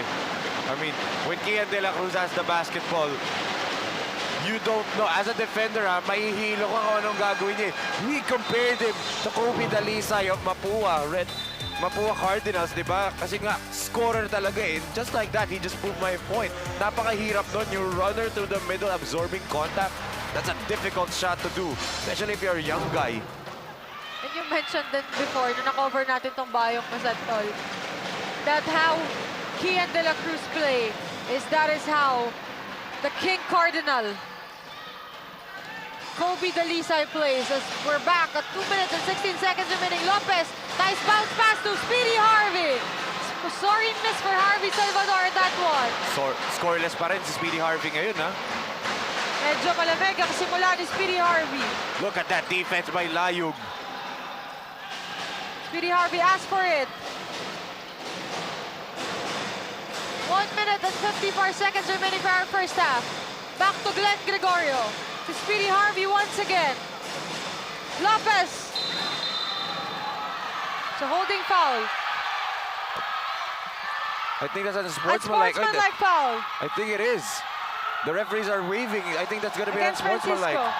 I mean, when Kiyan De La Cruz has the basketball, you don't know. As a defender, ha, mahihilo ka kung anong gagawin niya eh. We compared him to Kobe Dalisay of Mapua, Red, Mapua Cardinals, di ba? Kasi nga, scorer talaga eh. Just like that, he just proved my point. Napakahirap nun, yung runner through the middle, absorbing contact. That's a difficult shot to do, especially if you're a young guy. And you mentioned din before, nung na-cover natin tong Bayong Masantol, that how Kiyan De La Cruz play is that is how the King Cardinal, Kobe Dalisay plays. As we're back at two minutes and sixteen seconds remaining. Lopez, nice bounce pass to Speedy Harvey. Sorry miss for Harvey Salvador in that one. Sor- scoreless pa rin si Speedy Harvey ngayon, ha? Medyo malamig ang simula ni Speedy Harvey. Look at that defense by Layog. Speedy Harvey asked for it. One minute and fifty-four seconds remaining for our first half. Back to Glenn Gregorio. To Speedy Harvey once again. Lopez. It's a holding foul. I think that's unsportsmanlike. Unsportsmanlike foul. I think it is. The referees are waving. I think that's gonna be Against unsportsmanlike. Francisco.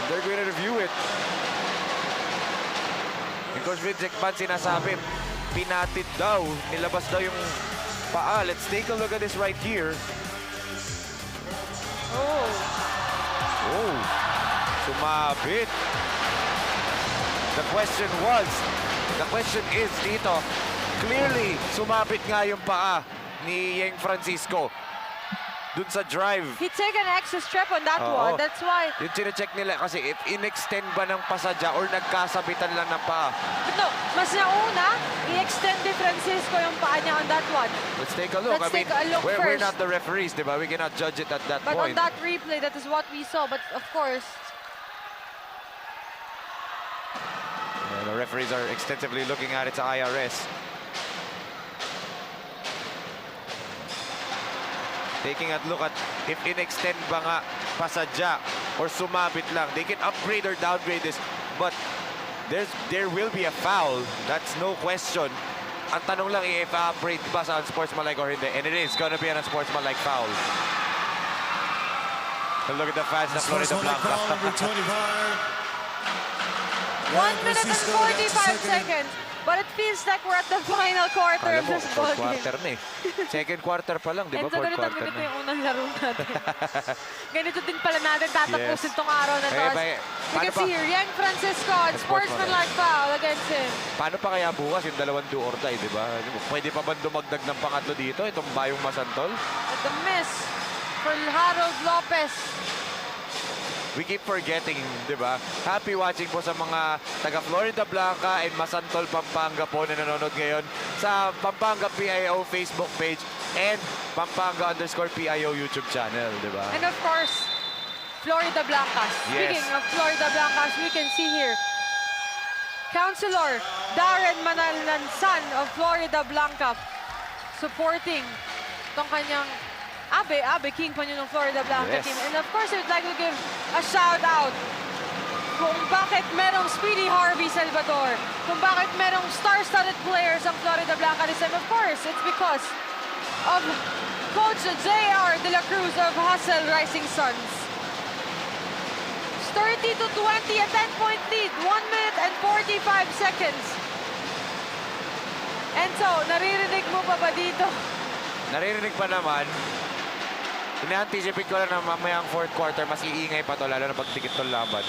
And they're gonna review it. Yung Coach Vince McMahon sinasabi, pinatid daw, nilabas daw yung paa. Let's take a look at this right here. Oh. Oh, sumabit. The question was, the question is dito, clearly, sumabit nga yung paa ni Yeng Francisco dun sa drive. He take an extra step on that Oo. one. That's why. Yung chinecheck nila kasi if in-extend ba ng pasadya or nagkasabitan lang ng paa. But no, mas nauna, i-extend ni Francisco yung paa niya on that one. Let's take a look. Let's I mean, take a look we're, we're first. not the referees, di ba? We cannot judge it at that But on point. That replay, that is what we saw. But of course, And the referees are extensively looking at it sa I R S. Taking a look at if in-extend ba nga pasadya or sumabit lang. They can upgrade or downgrade this, but there's, there will be a foul. That's no question. Ang tanong lang, i-upgrade ba sa unsportsmanlike or hindi? And it is gonna be an unsportsmanlike foul. And look at the fans ng Florida Unsportsmanlike Blanca. Foul number twenty-five. one minute and Francisco, that's the forty-five second. Seconds. But it feels like we're at the final quarter Kala of mo, this fourth ballgame. Quarter na eh. Second quarter pa lang, di ba? And so, Fourth ganito, quarter ganito na. Yung unang laro natin. Ganito din pala natin tatapusin Yes. tong araw na to. Eh, As may- you paano can pa? See here, Yeng Francisco, and Sportsmanlike. Sportsmanlike foul against him. Paano pa kaya bukas yung dalawang do or die, di ba? Pwede pa ba dumagdag ng pangatlo dito? Itong Bayong Masantol? At the miss for Harold Lopez. We keep forgetting, di ba? Happy watching po sa mga taga Florida Blanca and Masantol, Pampanga po na nanonood ngayon sa Pampanga P I O Facebook page and Pampanga underscore P I O YouTube channel, di ba? And of course, Florida Blancas. Yes. Speaking of Florida Blancas, we can see here, Councilor Darren Manalnan, son of Florida Blanca, supporting tong kanyang Abe, Abe King pa yun ng Florida Blanca Yes. Team. And of course, I'd like to give a shout out kung bakit merong Speedy Harvey Salvador, kung bakit merong star-studded players ang Florida Blanca this time. Of course, it's because of Coach J R De La Cruz of Hassel Rising Suns. Thirty to twenty, a ten-point lead, one minute and forty-five seconds. And so, naririnig mo pa ba dito? Naririnig pa naman. Ina-anticipate ko lang na mamayang fourth quarter, mas iingay pa to, lalo na pagdikit tong laban.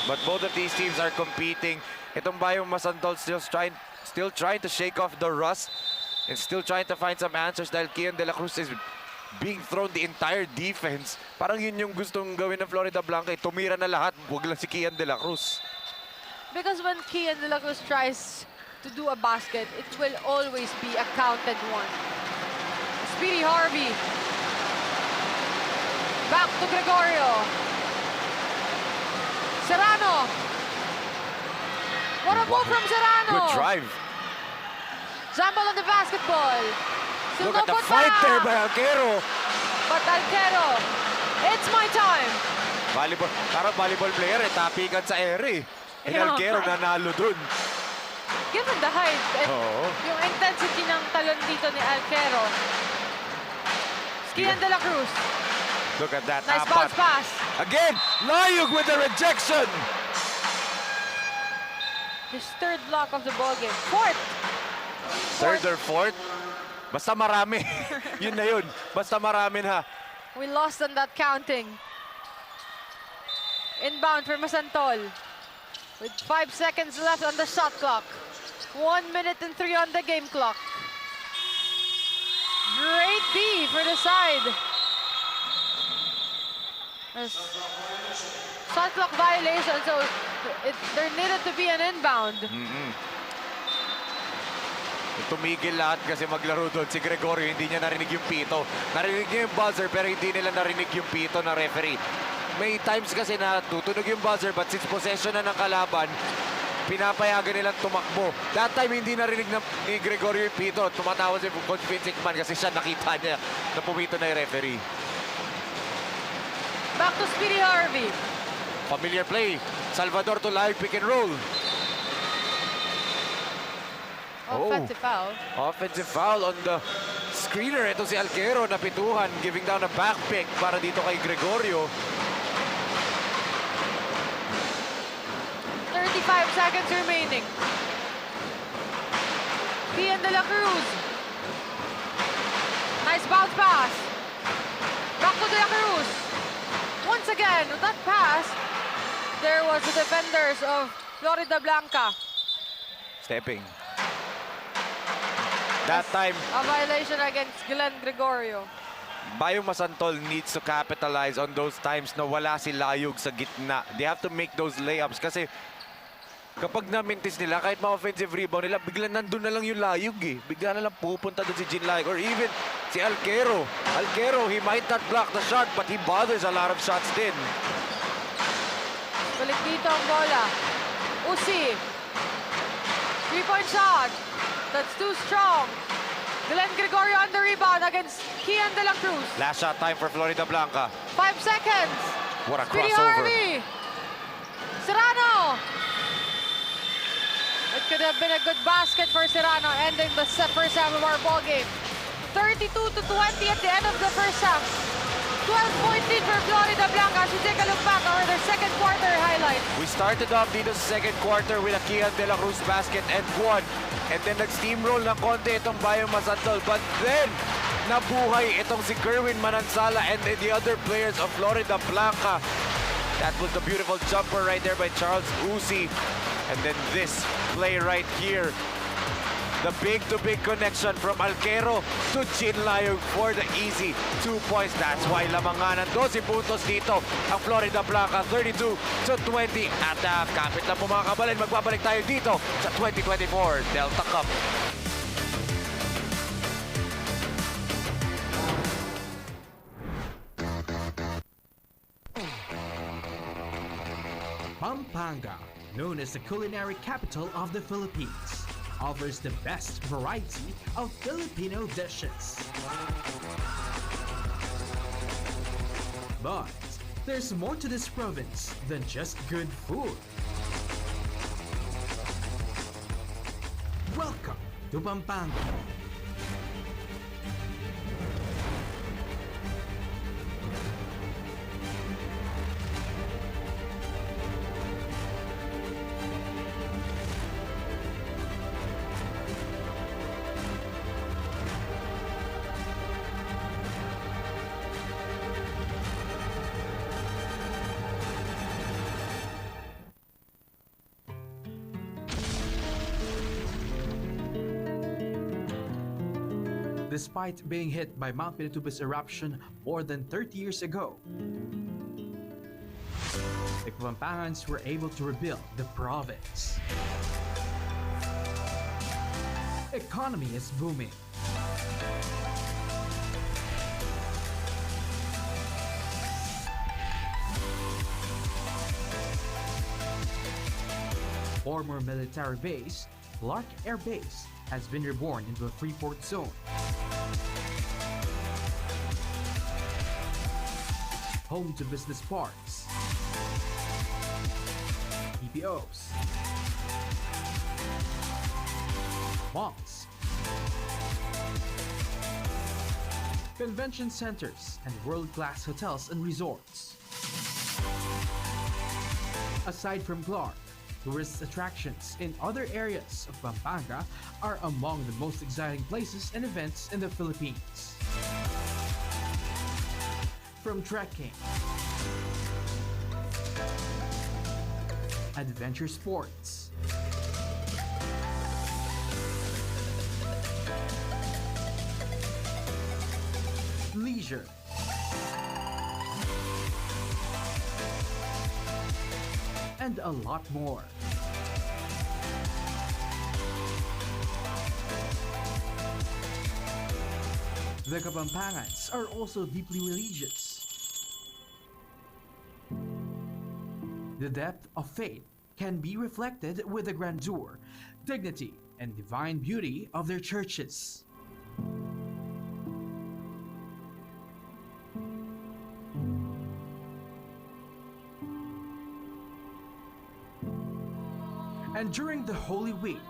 But both of these teams are competing. Itong Bayong Masantol still trying, still trying to shake off the rust and still trying to find some answers dahil Kian De La Cruz is being thrown the entire defense. Parang yun yung gustong gawin ng Florida Blanca, eh. Tumira na lahat, wag lang si Kian De La Cruz. Because when Kian De La Cruz tries to do a basket, it will always be a counted one. Speedy Harvey. Back to Gregorio. Serrano. What a move from Serrano. Good drive. Jump ball on the basketball. Still Look no at the good fight pa. There by Alquero. But Alquero, it's my time. Volleyball, parang volleyball player, eh, tapingan sa ere. Eh, Yeah. Alquero nanalo dun. Given the height and Oo. yung intensity ng talon dito ni Alquero. Kian De La Cruz. Look at that. Nice Apat. Bounce pass. Again, Layug with the rejection. His third block of the ball game. Fourth. Third or fourth? Basta marami. Yun na yun. Basta marami na. We lost on that counting. Inbound for Masantol. With five seconds left on the shot clock. One minute and three on the game clock. Great D for the side. As shot clock violation, so it, there needed to be an inbound. Tumigil lahat kasi maglaro doon. Si Gregorio, hindi niya narinig yung pito. Narinig niya yung buzzer, pero hindi nila narinig yung pito ng referee. May times kasi na tutunog yung buzzer, but since possession na ng kalaban, pinapayagan nilang tumakbo. That time, hindi narinig ng, ni Gregorio yung pito. Tumatawa si Coach Vince McMahon kasi siya, nakita niya na pumito na yung referee. Back to Speedy Harvey. Familiar play. Salvador to Layug, pick and roll. Oh. Offensive foul. Offensive foul on the screener. Ito si Alquero, napituhan, giving down a back pick para dito kay Gregorio. Thirty Five seconds remaining. Kian De La Cruz. Nice bounce pass. Back to De La Cruz. Once again, with that pass, there was the defenders of Floridablanca. Stepping. That time, A violation against Glenn Gregorio. Bayong Masantol needs to capitalize on those times na wala si Layug sa gitna. They have to make those layups kasi kapag namintis nila, kahit ma-offensive rebound nila, biglang nandun na lang yung Layug eh. Bigla na lang pupunta dun si Jin Layug or even si Alquero. Alquero, he might not block the shot but he bothers a lot of shots din. Balik dito ang bola. Usi. Three-point shot. That's too strong. Glenn Gregorio on the rebound against Kian De La Cruz. Last shot time for Floridablanca. Five seconds. What a Speedy crossover. Harvey. Serrano. It could have been a good basket for Serrano, ending the se- first half of our ball game. Thirty-two to twenty at the end of the first half. Twelve-point lead for Floridablanca as we take a look back over their second quarter highlights. We started off dito sa second quarter with a Kian De La Cruz basket and one. And then nag-steamroll ng konti itong Bayong Masantol. But then, nabuhay itong si Kerwin Manansala and the other players of Floridablanca. That was the beautiful jumper right there by Charles Uzi. And then this play right here. The big-to-big connection from Alquero to Jin Layug for the easy two points. That's why lamang nga ng dose puntos dito ang Floridablanca, thirty-two to twenty at half. Kapit lang po, mga kabalin, magbabalik tayo dito sa twenty twenty-four Delta Cup. Pampanga, known as the culinary capital of the Philippines, offers the best variety of Filipino dishes. But there's more to this province than just good food. Welcome to Pampanga. Despite being hit by Mount Pinatubo's eruption more than thirty years ago, the Kapampanguns were able to rebuild the province. Economy is booming. Former military base, Clark Air Base, has been reborn into a free port zone. Home to business parks, B P Os, malls, convention centers, and world-class hotels and resorts. Aside from Clark, tourist attractions in other areas of Pampanga are among the most exciting places and events in the Philippines. From trekking, adventure sports, leisure, and a lot more. The Kapampanguns are also deeply religious. The depth of faith can be reflected with the grandeur, dignity, and divine beauty of their churches. And during the Holy Week,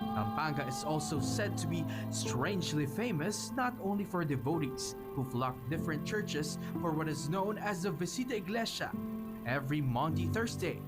Pampanga is also said to be strangely famous not only for devotees who flock different churches for what is known as the Visita Iglesia every Maundy Thursday,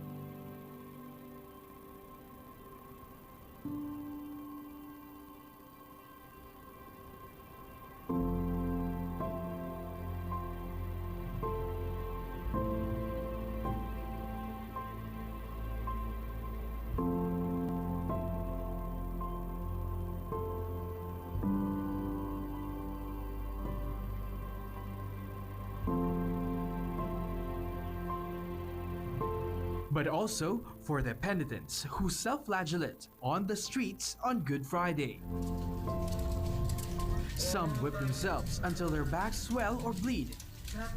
but also for the penitents who self-flagellate on the streets on Good Friday. Some whip themselves until their backs swell or bleed,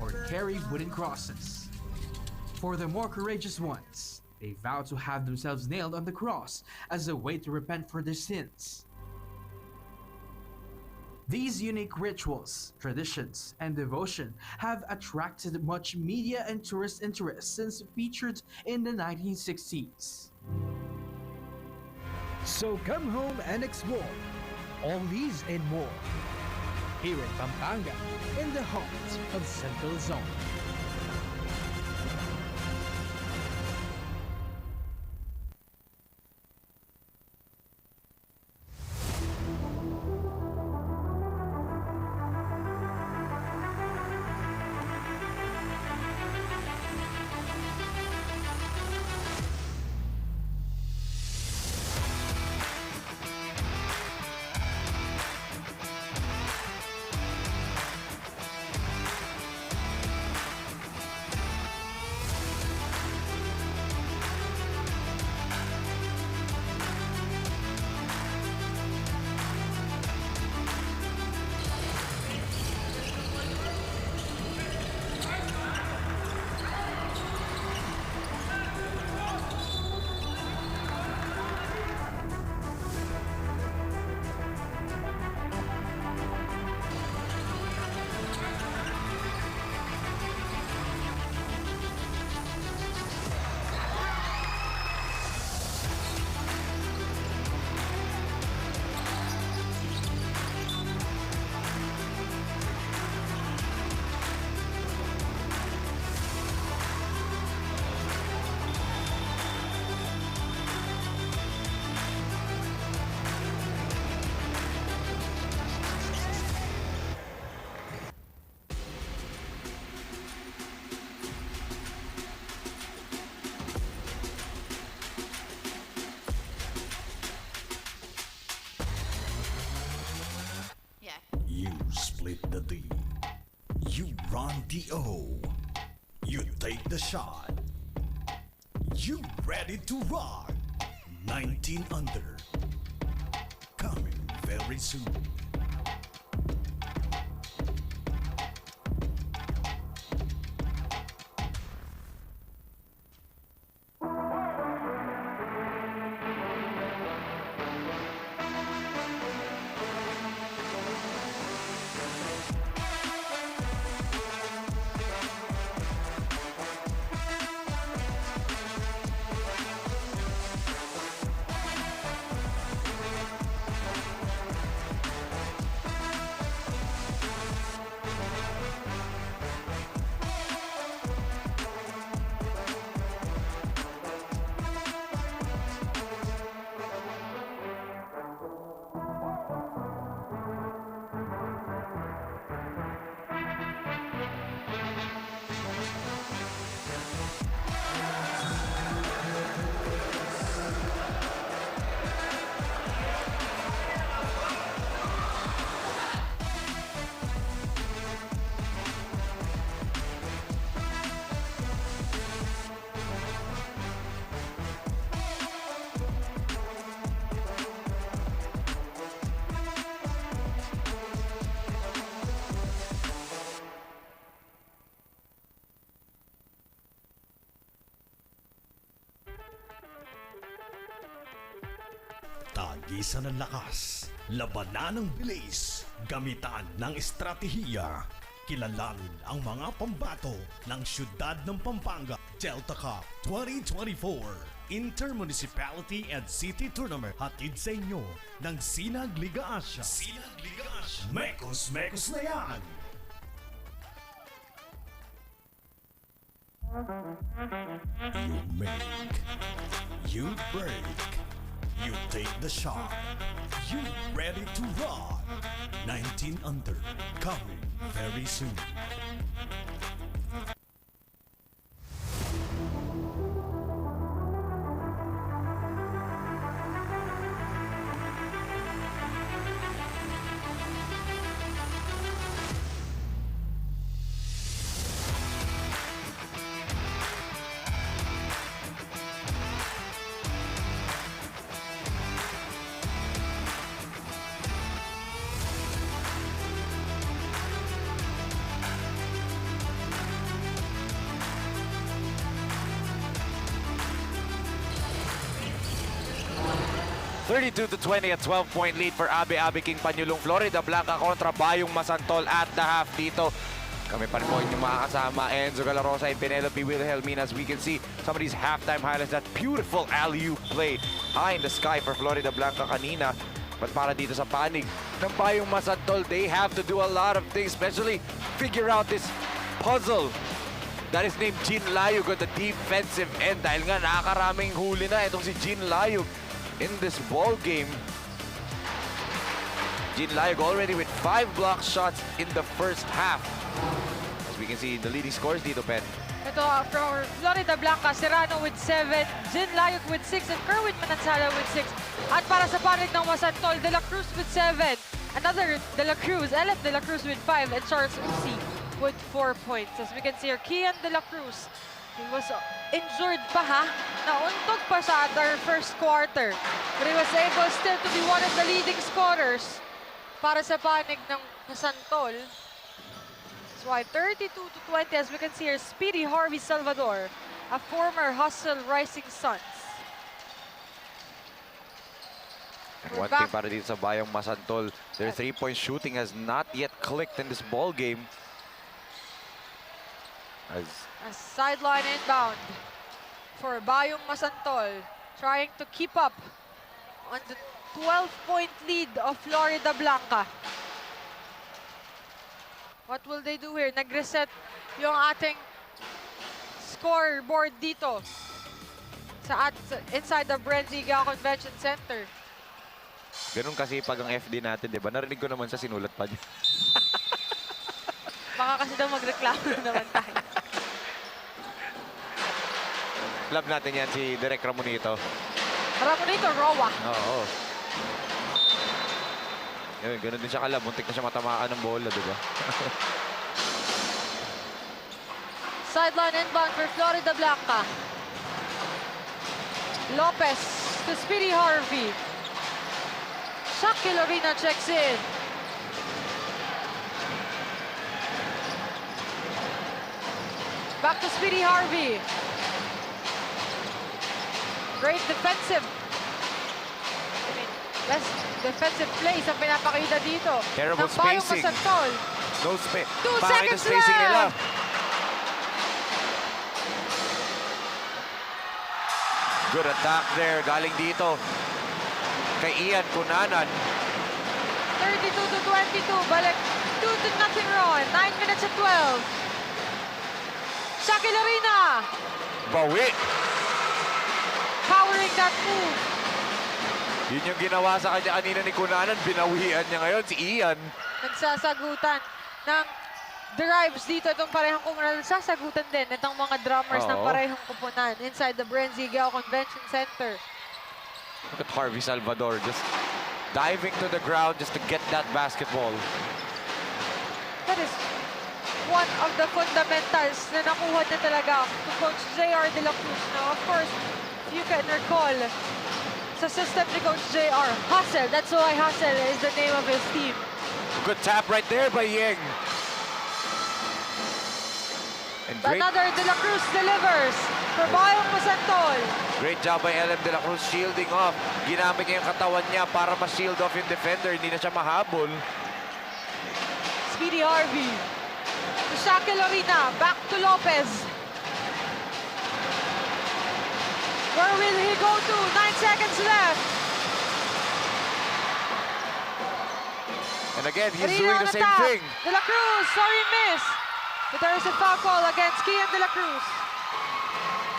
or carry wooden crosses. For the more courageous ones, they vow to have themselves nailed on the cross as a way to repent for their sins. These unique rituals, traditions, and devotion have attracted much media and tourist interest since featured in the nineteen sixties. So come home and explore all these and more here in Pampanga, in the heart of Central Luzon. Yeah. You split the D. You run the O. You take the shot. You ready to rock? Nineteen Under. Coming very soon. Tagisan ng lakas, labanan ng bilis, gamitan ng estratehiya. Kilalanin ang mga pambato ng siyudad ng Pampanga. Delta Cup twenty twenty-four Intermunicipality and City Tournament, hatid sa inyo ng Sinag Liga Asia. Sinag Liga Asia. Mekos, mekos na yan! You make, you break, you take the shot, you ready to rock. Nineteen Under, coming very soon. Thirty-two to twenty, a twelve-point lead for Abe Abe King Panyulong. Floridablanca kontra Bayong Masantol at the half dito. Kami pa rin po inyong makakasama, Enzo Galarosa and Penelope Wilhelmina. As we can see, some of these halftime highlights, that beautiful alley-oop play high in the sky for Floridablanca kanina. But para dito sa panig ng Bayong Masantol, they have to do a lot of things, especially figure out this puzzle that is named Jin Layug on the defensive end. Dahil nga, nakakaraming huli na itong si Jin Layug in this ball game. Jin Layug already with five block shots in the first half. As we can see, the leading scorers dito, Pen. Ito, uh, for Floridablanca, Serrano with seven, Jin Layug with six, and Kerwin Manansala with six. At para sa panig ng Masantol, De La Cruz with seven. Another De La Cruz, L F De La Cruz with five, and Charles Uzi with four points. As we can see here, Kian De La Cruz, he was, uh, injured pa, ha? Nauntog pa siya at our first quarter. But he was able still to be one of the leading scorers para sa panig ng Masantol. That's why thirty-two to twenty, as we can see here, Speedy Harvey Salvador, a former Hustle Rising Sons. And one thing para dito sa Bayong Masantol, their three-point shooting has not yet clicked in this ball game. As a sideline inbound for Bayong Masantol, trying to keep up on the twelve-point lead of Floridablanca. What will they do here? Nag-reset yung ating scoreboard dito sa at inside the Bren Zigao Convention Center. Ganun kasi pag ang F D natin, di ba? Narinig ko naman siya, sinulat pa niya. Baka kasi daw magreklamo na naman tayo. Love natin yan, si Direk Ramonito. Ramonito Roa. Oo. Yun, ganun din siya kalab. Muntik na siya matamaan ng bola, di ba? Sideline inbound for Floridablanca. Lopez to Speedy Harvey. Shaq Kilorina checks in. Back to Speedy Harvey. Great defensive. I mean, best defensive plays ang pinapakita dito ng Bayong Masantol. Terrible spacing. No spa-, pangit ang spacing nila. Two seconds left. Good attack there. Galing dito kay Ian Cunanan. Thirty-two to twenty-two. Balik. Two to nothing, Ron. Nine minutes and twelve. Shaq Kilorina. Bawi. Powering that move. Yun yung ginawa sa kanya kanina ni Cunanan. Binawian niya ngayon si Ian. Nagsasagutan ng drives dito itong parehong kupunan. Nagsasagutan din itong mga drummers ng parehong kupunan inside the Bren Zigao Convention Center. Look at Harvey Salvador just diving to the ground just to get that basketball. That is one of the fundamentals na nakuha niya talaga to Coach J R De La Cruz. Now, of course, if you can recall, sa system ni Coach J R, Hustle. That's why Hustle is the name of his team. Good tap right there by Yeng. And great. Another De La Cruz delivers for Bayong Masantol. Great job by L M De La Cruz shielding off. Ginamit niya yung katawan niya para ma-shield off yung defender. Hindi na siya mahabol. Speedy Harvey. To Shaq Kilorina. Back to Lopez. Where will he go to? Nine seconds left. And again, he's doing the same thing. De La Cruz, sorry, miss. But there is a foul call against Kian De La Cruz.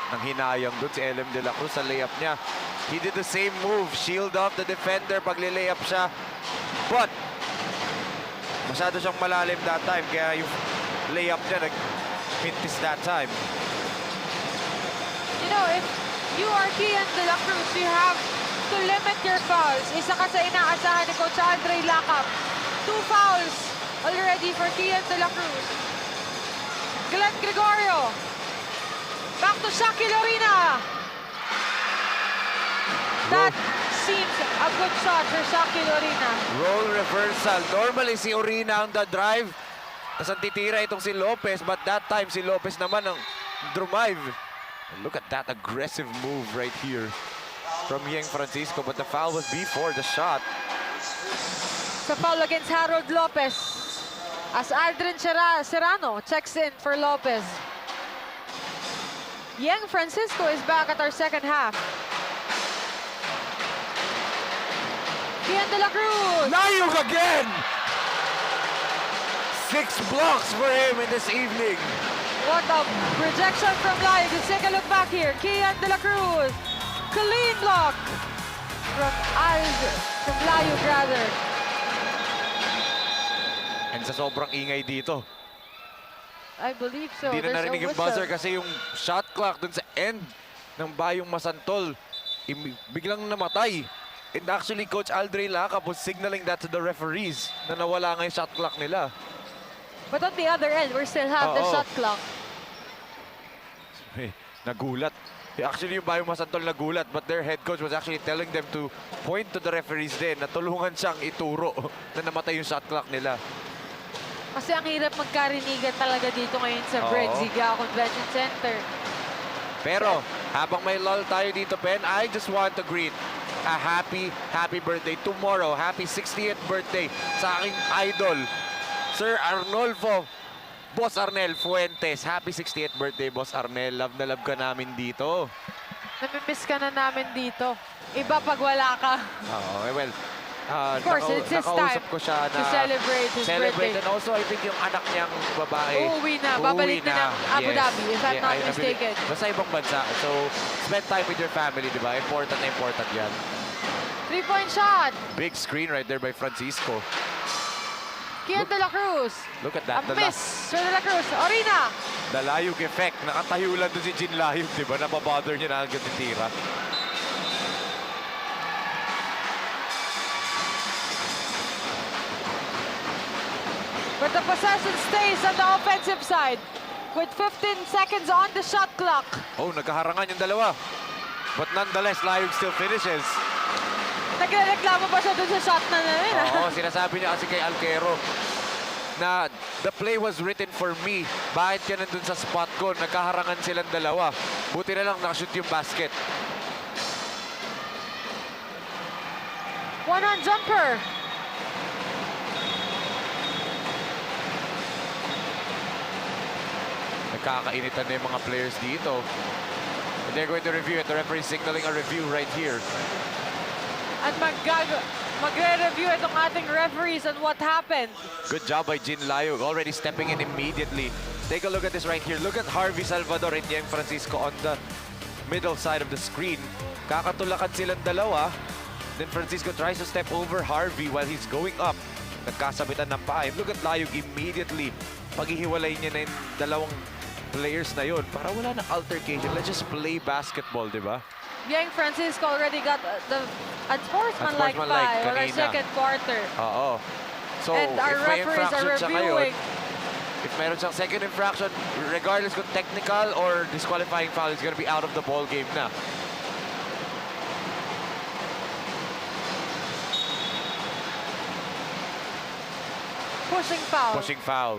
Nanghinayang dun si L M De La Cruz sa layup niya. He did the same move, shield off the defender pag-layup siya. But masyado siyang malalim that time, kaya yung layup niya nagmintis that time. You know, if you are Kian De La Cruz, you have to limit your fouls. Isa ka sa inaasahan ni Coach Andre Lacap. Two fouls already for Kian De La Cruz. Glenn Gregorio. Back to Shaq Kilorina. That seems a good shot for Shaq Kilorina. Role reversal. Normally, si Orina ang da-drive. Tas ang titira itong si Lopez, but that time si Lopez naman ang drive. And look at that aggressive move right here. from Yeng Francisco, but the foul was before the shot. It's a foul against Harold Lopez. As Aldrin Chera-, Serrano checks in for Lopez. Yeng Francisco is back at our second half. Kian De La Cruz. Layug again! Six blocks for him in this evening. What a projection from Layug. Let's take a look back here. Kian De La Cruz. Clean block from Al-, from Layug, rather. And sa sobrang ingay dito, I believe so. Hindi na narinig yung buzzer kasi yung shot clock dun sa end ng Bayong Masantol, im-, biglang namatay. And actually, Coach Aldre Lacap was signaling that to the referees na nawala nga yung shot clock nila. But on the other end, we still have the shot clock. Oo. Eh, nagulat. Eh, actually, yung Bayong Masantol nagulat, but their head coach was actually telling them to point to the referees din, na tulungan siyang ituro na namatay yung shot clock nila. Kasi ang hirap magkarinigan talaga dito ngayon sa Brent Ziga Convention Center. Pero, habang may lull tayo dito, Ben, I just want to greet a happy, happy birthday tomorrow. Happy sixtieth birthday sa aking idol, Sir Arnolfo, Boss Arnel Fuentes. Happy sixtieth birthday, Boss Arnel. Love na love ka namin dito. Namimiss ka na namin dito. Iba pag wala ka. Oo, eh, well, ah, of course, naka-, it's his time to celebrate his birthday. Nakausap ko siya na celebrate. And also, I think yung anak niyang babae, uuwi na. Uuwi na. Babalik na ng Abu Dhabi, if I'm not mistaken. Yes. Yeah, I believe. Basta ibang bansa. So, spend time with your family, di ba? Important na important yan. Three-point shot. Big screen right there by Francisco. Kian De La Cruz. Look at that. A miss, Sir De La Cruz. Orina. The Layug effect. Nakatayo lang dun si Jin Layug, di ba? Nababother niya na agad titira. But the possession stays on the offensive side with fifteen seconds on the shot clock. Oh, nagkaharangan yung dalawa. But nonetheless, Layug still finishes. Nagrereklamo pa siya dun sa shot na, na yun, ah. Oo, sinasabi niya kasi kay Alquero na, "The play was written for me. Bakit ka nandun sa spot ko?" Nagkaharangan silang dalawa. Buti na lang nakashoot yung basket. One-hand jumper. Nagkakainitan na yung mga players dito. And they're going to review it. The referee signaling a review right here. At mag-, magre-review itong ating referees on what happened. Good job by Jin Layug, already stepping in immediately. Take a look at this right here. Look at Harvey Salvador and Yeng Francisco on the middle side of the screen. Kakatulakan silang dalawa. Then Francisco tries to step over Harvey while he's going up. Nagkasabitan ng paa. And look at Layug immediately. Paghihiwalay niya na yung dalawang players na yun para wala nang altercation. Let's just play basketball, di ba? Yeng Francisco already got, uh, the unsportsmanlike foul on our second quarter. Unsportsmanlike kanina. Oo. So, if may infraction siya ngayon, if meron siyang second infraction, regardless kung technical or disqualifying foul, he's gonna be out of the ball game na. Pushing foul. Pushing foul.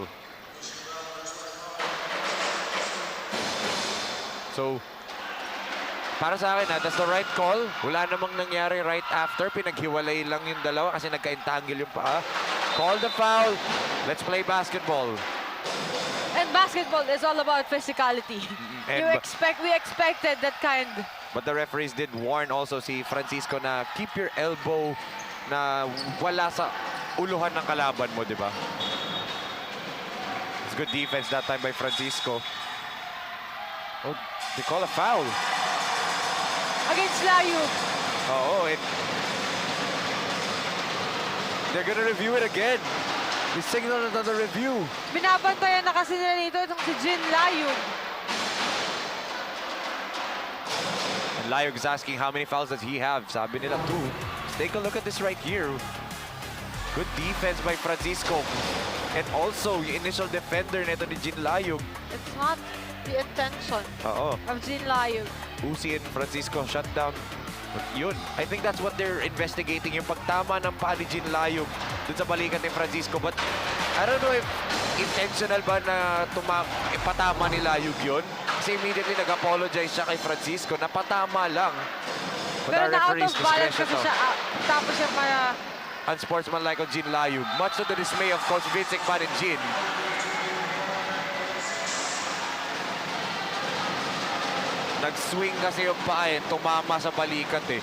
So, para sa akin, ah, that's the right call. Wala namang nangyari right after. Pinaghiwalay lang yung dalawa kasi nagka-entangle yung paa. Call the foul. Let's play basketball. And basketball is all about physicality. Mm-mm. And you ba- expect, we expected that kind. But the referees did warn also si Francisco na keep your elbow na wala sa uluhan ng kalaban mo, di ba? It's good defense that time by Francisco. Oh, they call a foul. Against Layug. Oo, it, they're gonna review it again. They signaled another review. Binabantayan na kasi nila dito itong si Jin Layug. And Layug is asking how many fouls does he have. Sabi nila, two. Let's take a look at this right here. Good defense by Francisco. And also, yung initial defender neto ni Jin Layug. It's not the intention of Jin Layug. Oo. Usi and Francisco shutdown. Yun. I think that's what they're investigating, yung pagtama ng paa ni Jin Layug dun sa balikat ni Francisco. But I don't know if intentional ba na tuma-, ipatama ni Layug yun. Kasi immediately nag-apologize siya kay Francisco. Napatama lang. But pero na out of balance kasi siya, ah, tapos yung mga unsportsmanlike on Jean Layug. Much to the dismay of Coach Vince Ekman and Jean. Nag-swing kasi yung paa eh, tumama sa balikat eh.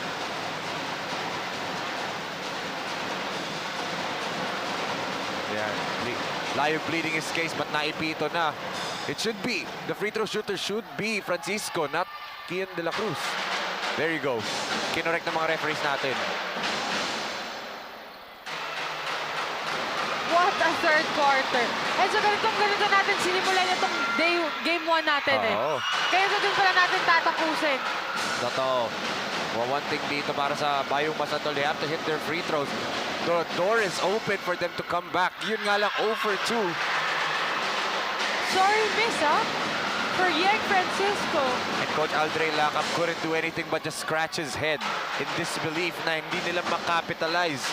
Yan. Ble-, Layug pleading his case but naipito na. It should be, the free throw shooter should be Francisco, not Kian de la Cruz. There you go. Kinorek ng mga referees natin. What a third quarter. And so ganitong ganito natin sinimulan itong day, game one natin eh. Oo. Kaya ito din pala natin tatapusin. Totoo. Well, one thing dito para sa Bayong Masantol, they have to hit their free throws. The door is open for them to come back. Yun nga lang, oh for two. Sorry, miss, ah. For Yeng Francisco. And Coach Aldre Lacab couldn't do anything but just scratch his head in disbelief na hindi nila makapitalize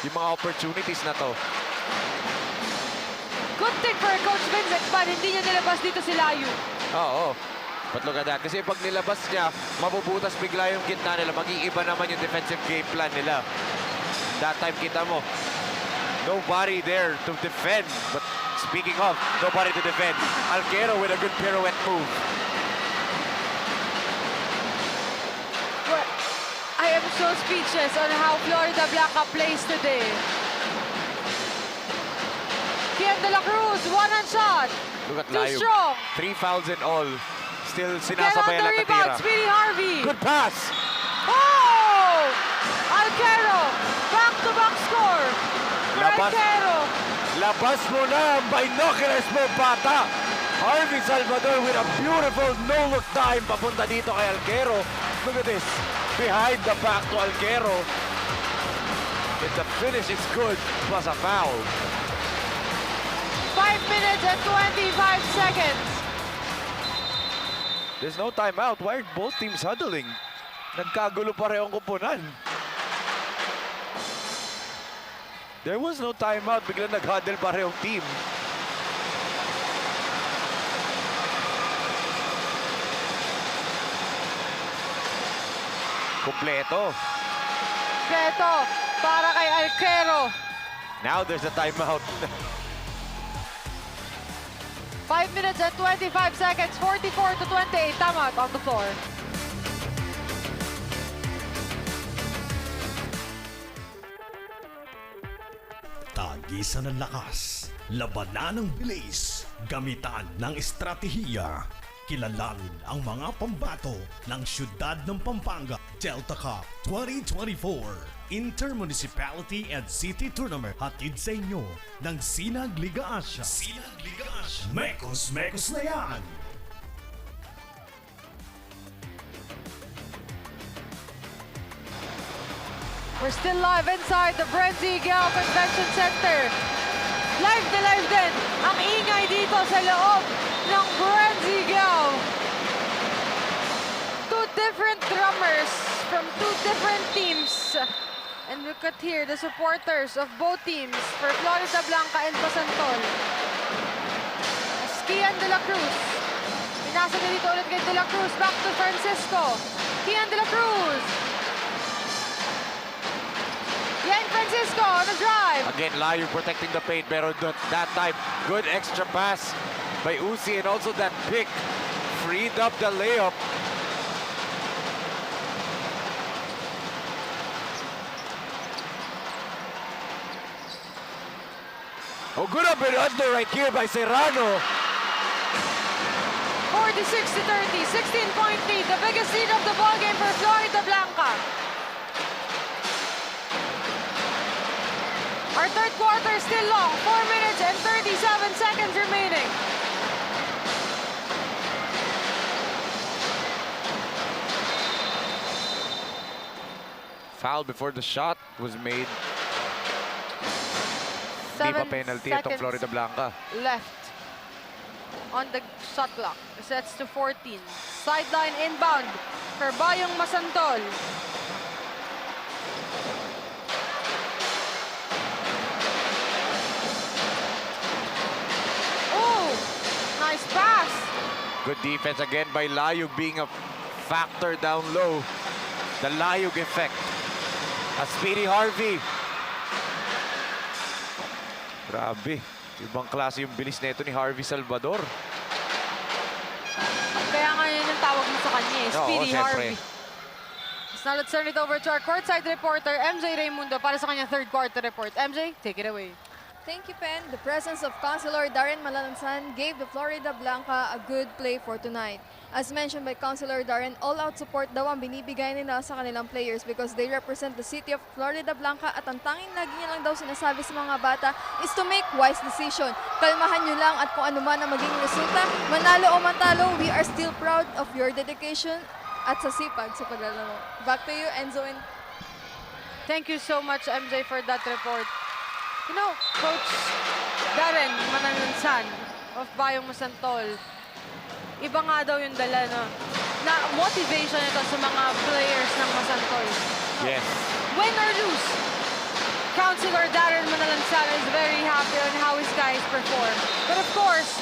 yung mga opportunities na to. Good thing for Coach Vince Ekman, hindi niya nilabas dito si Layug. Oo. But look at that. Kasi pag nilabas niya, mabubutas bigla yung gitna nila. Mag-iiba naman yung defensive game plan nila. That time, kita mo, nobody there to defend. But speaking of nobody to defend, Alquero with a good pirouette move. Well, I am so speechless on how Florida Blanca plays today. Kian de la Cruz, one-hand shot. Look at Too Layug. Strong. Three fouls in all. Still Get on sinasabayan the lang ng rebound, tira. Speedy Harvey. Good pass! Oh! Alquero, back-to-back score for Labas. Alquero. Labas mo na ang binoculars mo, bata! Harvey Salvador with a beautiful no-look dime papunta dito kay Alquero. Look at this. Behind the back to Alquero. If the finish is good, plus a foul. Five minutes and twenty-five seconds. There's no timeout. Why are both teams huddling? Nagkagulo parehong kupunan. There was no timeout. Biglang nag-huddle parehong team. Kompleto. Beto, para kay Alquero. Now there's a timeout. Five minutes and twenty-five seconds, forty-four to twenty-eight. Timeout on the floor. Tagisan ng lakas, labanan ng bilis, gamitan ng estratehiya. Kilalanin ang mga pambato ng siyudad ng Pampanga. Delta Cup twenty twenty-four Intermunicipality and City Tournament, hatid sa inyo ng Sinag Liga Asia. Sinag Liga Asia. Mekos, mekos na yan! We're still live inside the Brenzy Giao Convention Center. Live na live din ang ingay dito sa loob ng Brenzy Giao. Two different drummers from two different teams. And look at here, the supporters of both teams for Florida Blanca and Masantol. Kian de la Cruz. Pinasa niya dito ulit kay de la Cruz. Back to Francisco. Kian de la Cruz. Yeng Francisco on a drive. Again, Layug protecting the paint, pero th- that time, good extra pass by Uzi, and also that pick freed up the layup. Oh, good up and under right here by Serrano. Forty-six to thirty, sixteen-point lead, the biggest lead of the ballgame for Florida Blanca. Our third quarter is still long, four minutes and thirty-seven seconds remaining. Foul before the shot was made. Hindi pa penalty itong Florida Blanca. Left on the shot clock. Sets to fourteen. Sideline inbound for Bayong Masantol. Ooh! Nice pass! Good defense again by Layug, being a factor down low. The Layug effect. A Speedy Harvey. Grabe. Ibang klase yung bilis nito ni Harvey Salvador. Kaya nga yan yung tawag mo sa kanya eh, Oo, Speedy syempre. Harvey. So now let's turn it over to our courtside reporter, M J Raymundo, para sa kanyang third quarter report. M J, take it away. Thank you, Pen. The presence of Councilor Darren Manalansan gave the Floridablanca a good play for tonight. As mentioned by Councilor Darren, all-out support daw ang binibigay nila sa kanilang players because they represent the city of Floridablanca at ang tanging lagi niya lang daw sinasabi sa mga bata is to make wise decision. Kalmahan nyo lang at kung ano man ang maging resulta, manalo o matalo, we are still proud of your dedication at sa sipag sa paglalaro. Back to you, Enzo and Thank you so much, M J, for that report. You know, Coach Darren Manalansan of Bayong Masantol, iba nga daw yung dala na, na motivation ito sa mga players ng Masantol. Yes. Win or lose, Councilor Darren Manalansan is very happy on how his guys perform. But of course,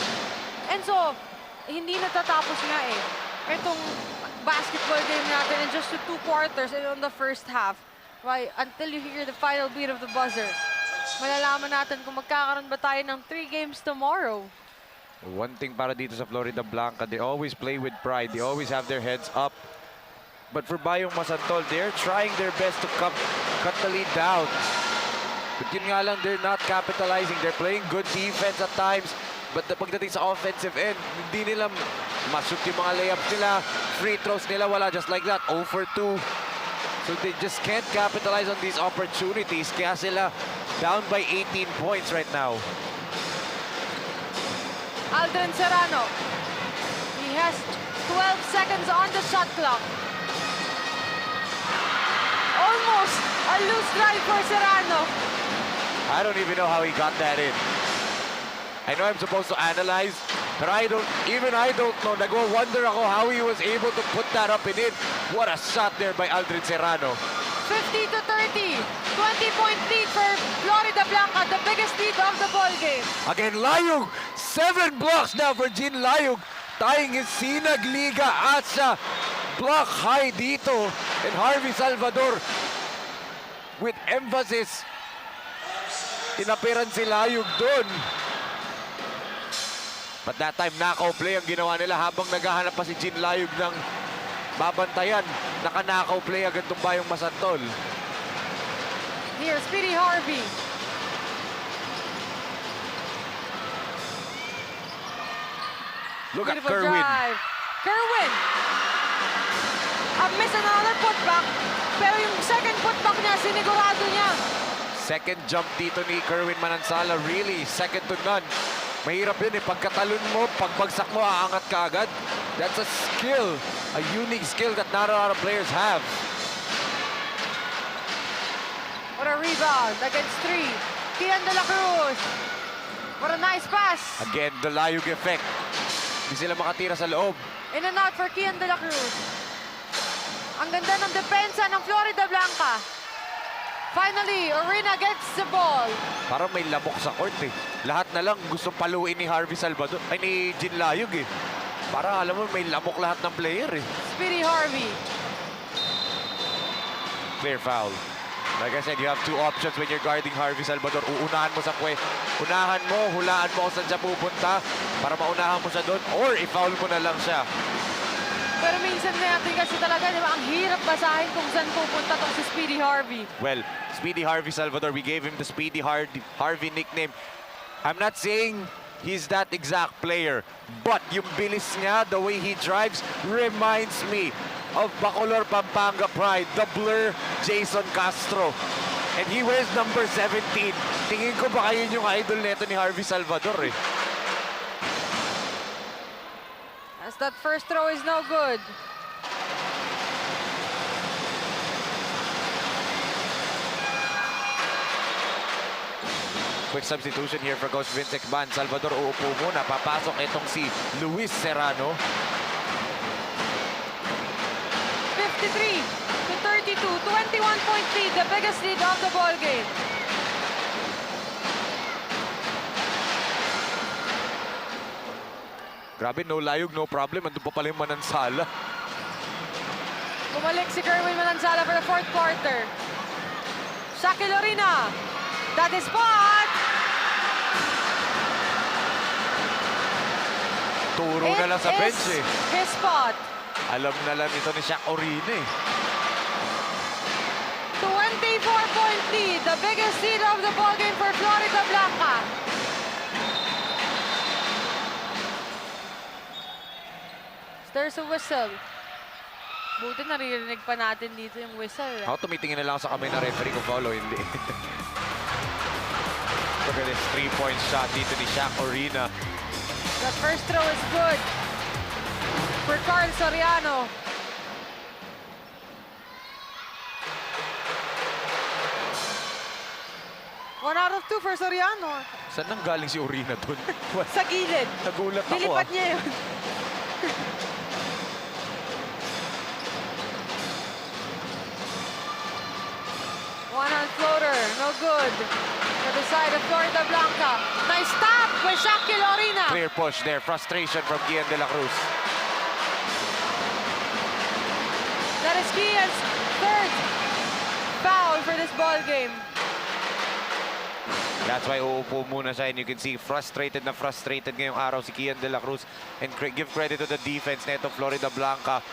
Enzo, hindi natatapos nga eh. Itong basketball game natin in just two quarters and on the first half. Why, until you hear the final beat of the buzzer, malalaman natin kung magkakaroon ba tayo ng three games tomorrow. One thing para dito sa Floridablanca, they always play with pride. They always have their heads up. But for Bayong Masantol, they're trying their best to cut, cut the lead down. But yun nga lang, they're not capitalizing. They're playing good defense at times. But the, pagdating sa offensive end, hindi nila ma-shoot yung mga layups nila. Free throws nila, wala, just like that. Oh for two. So they just can't capitalize on these opportunities. Kaya sila down by eighteen points right now. Aldrin Serrano. He has twelve seconds on the shot clock. Almost a loose drive for Serrano. I don't even know how he got that in. I know I'm supposed to analyze, but I don't, even I don't know. Nagwa-wonder ako how he was able to put that up and in. What a shot there by Aldrin Serrano. Fifty to thirty. Twenty-point lead for Floridablanca. The biggest lead of the ball game. Again, Layug. Seven blocks now for Jean Layug. Tying his Sinag Liga Asia block high dito. And Harvey Salvador with emphasis. Inapiran si Layug dun. But that time, knockout play ang ginawa nila habang naghahanap pa si Jean Layug ng babantayan. Naka-knockout play agad tong Bayong Masantol. Here's Speedy Harvey. Look at Beautiful Kerwin. Drive. Kerwin! A miss and another putback. Pero yung second putback niya, sinigurado niya. Second jump dito ni Kerwin Manansala, really, second to none. Mahirap yun eh, pagkatalon mo, pagbagsak mo, aangat ka agad. That's a skill, a unique skill that not a lot of players have. What a rebound against three. Kian de la Cruz. What a nice pass. Again, the Layug effect. Hindi sila makatira sa loob. In and out for Kian de la Cruz. Ang ganda ng depensa ng Floridablanca. Finally, Orina gets the ball. Parang may lamok sa court eh. Lahat na lang gusto paluin ni Harvey Salvador, ay, ni Jean Layug eh. Parang alam mo, may lamok lahat ng player eh. Speedy Harvey. Clear foul. Like I said, you have two options when you're guarding Harvey Salvador. Uunahan mo sa pwe, unahan mo, hulaan mo kung saan siya pupunta para maunahan mo siya doon, or i-foul mo na lang siya. Pero minsan natin kasi talaga, di ba, ang hirap basahin kung saan pupunta tong si Speedy Harvey. Well, Speedy Harvey Salvador, we gave him the Speedy Har- Harvey nickname. I'm not saying he's that exact player, but yung bilis niya, the way he drives, reminds me of Bacolor, Pampanga Pride, the Blur, Jason Castro. And he wears number seventeen. Tingin ko baka yun yung idol neto ni Harvey Salvador eh. As that first throw is no good. Quick substitution here for Coach Vince Ecban. Salvador uupo muna. Papasok itong si Luis Serrano. Fifty-three to thirty-two, twenty-one point lead, the biggest lead of the ball game. Grabe, no Layug, no problem. Andun pa pala yung Manansala. Bumalik si Kerwin Manansala for the fourth quarter. Shaq Ilorina. That is spot. Turo na lang sa bench eh. His spot. Alam na lang ito ni Shaq Orina eh. Twenty-four point lead, the biggest lead of the ballgame for Floridablanca. There's a whistle. Buti naririnig pa natin dito yung whistle. Ako, tumitingin na lang sa kamay na referee kung foul o hindi. Look at this three-point shot dito ni Shaq Orina. That first throw is good for Carl Soriano. One out of two for Soriano. Saan nang galing si Orina dun? Sa gilid. Nagulat ako Nilipat ah. Niya yun. One-hand floater, no good. For the side of Floridablanca. Nice stop by Shaq Ilorina. Clear push there. Frustration from Kian De La Cruz. That is Kian's third foul for this ball game. That's why uupo muna siya, and you can see frustrated na frustrated ngayong araw si Kian De La Cruz. And cre- give credit to the defense neto Floridablanca.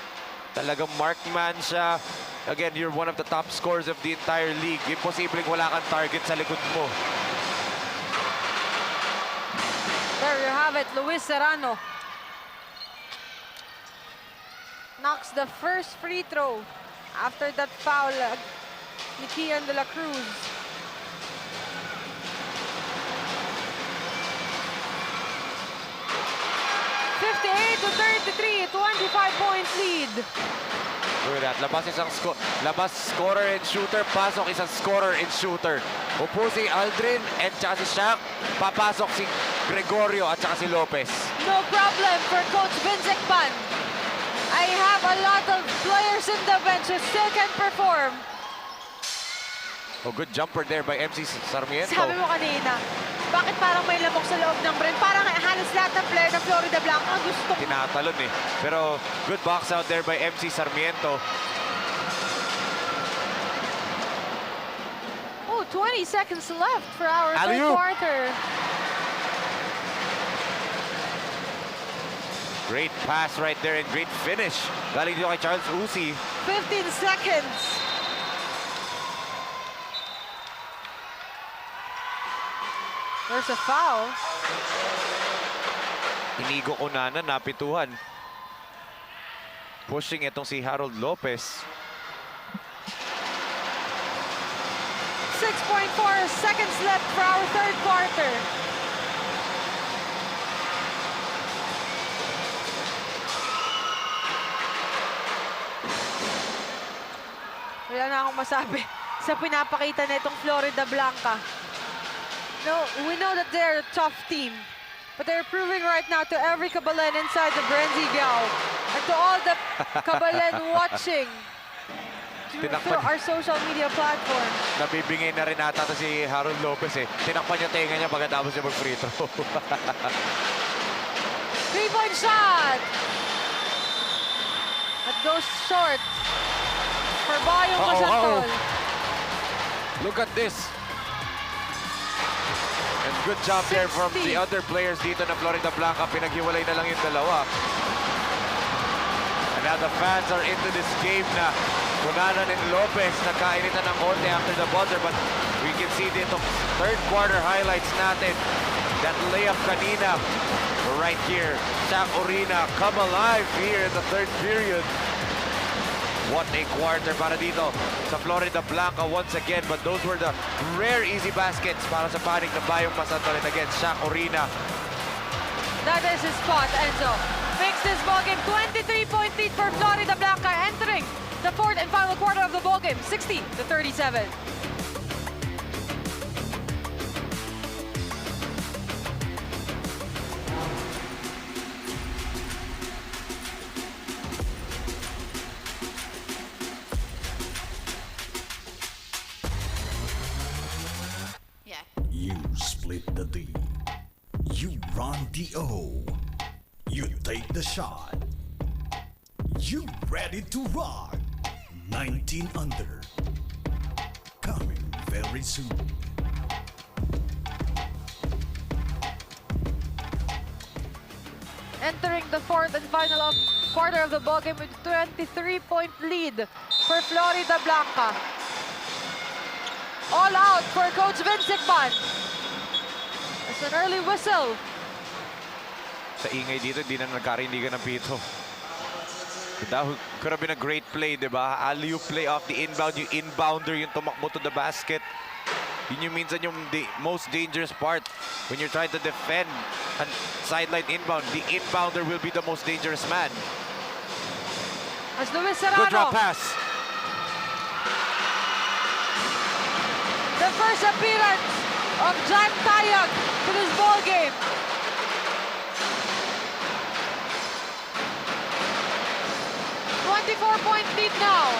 Talagang markman siya. Again, you're one of the top scorers of the entire league. Imposibleng wala kang target sa likod mo. There you have it, Luis Serrano. Knocks the first free throw after that foul uh, ni Kian De La Cruz. Fifty-eight to thirty-three, twenty-five point lead. Look at that. Labas isang sco- labas scorer and shooter, pasok isang scorer and shooter. Upo si Aldrin and tsaka si Shaq. Papasok si Gregorio at saka si Lopez. No problem for Coach Vince Ecpan. I have a lot of players in the bench who still can perform. Oh, good jumper there by M C Sarmiento. Sabi mo kanina, bakit parang may lamok sa loob ng rim? Parang halos lahat ng player ng Floridablanca gusto Tinatalon eh. Pero good box out there by M C Sarmiento. Oh, twenty seconds left for our third Alley-oop. Quarter. Great pass right there and great finish. Galing dito kay Charles Uzi. Fifteen seconds. There's a foul. Inigo ko na na, napituhan. Pushing itong si Harold Lopez. Six point four seconds left for our third quarter. Wala na akong masabi sa pinapakita na itong Floridablanca. No, we know that they're a tough team. But they're proving right now to every Kabalen inside the Bren Zigao and to all the Kabalen watching through, through our social media platforms. Nabibingay na rin ata to si Harold Lopez eh. Tinakpan niya tenga niya pagkatapos niya mag-free throw. Three-point shot! That goes short for Bayong Uh-oh, Masantol. Uh-oh. Look at this. And good job there from the other players dito na Floridablanca. Pinaghiwalay na lang yung dalawa. And now the fans are into this game na kunanan ni Lopez. Nagkainitan ng konti after the buzzer, but we can see dito third quarter highlights natin. That layup kanina, right here. Shaq Orina come alive here in the third period. What a quarter para dito sa Floridablanca once again, but those were the rare easy baskets para sa panig ng Bayong Masantol. And again, Shaq Orina. That is his spot, Enzo. Makes this ballgame twenty-three point lead for Floridablanca entering the fourth and final quarter of the ballgame, sixty to thirty-seven. You split the D. You run the O. You take the shot. You ready to rock. Nineteen under. Coming very soon. Entering the fourth and final of quarter of the ballgame with twenty-three point lead for Floridablanca. All out for Coach Vince Icban. It's an early whistle. Sa ingay dito, di na nagkarindigan ng pito. That could have been a great play, di ba? Alley-oop play off the inbound, yung inbounder yung tumakbo to the basket. Yun yung minsan yung di- most dangerous part when you're trying to defend a sideline inbound. The inbounder will be the most dangerous man. As Luis Good drop Serrano, pass. the first appearance of John Tayag to this ball game. Twenty-four point lead now.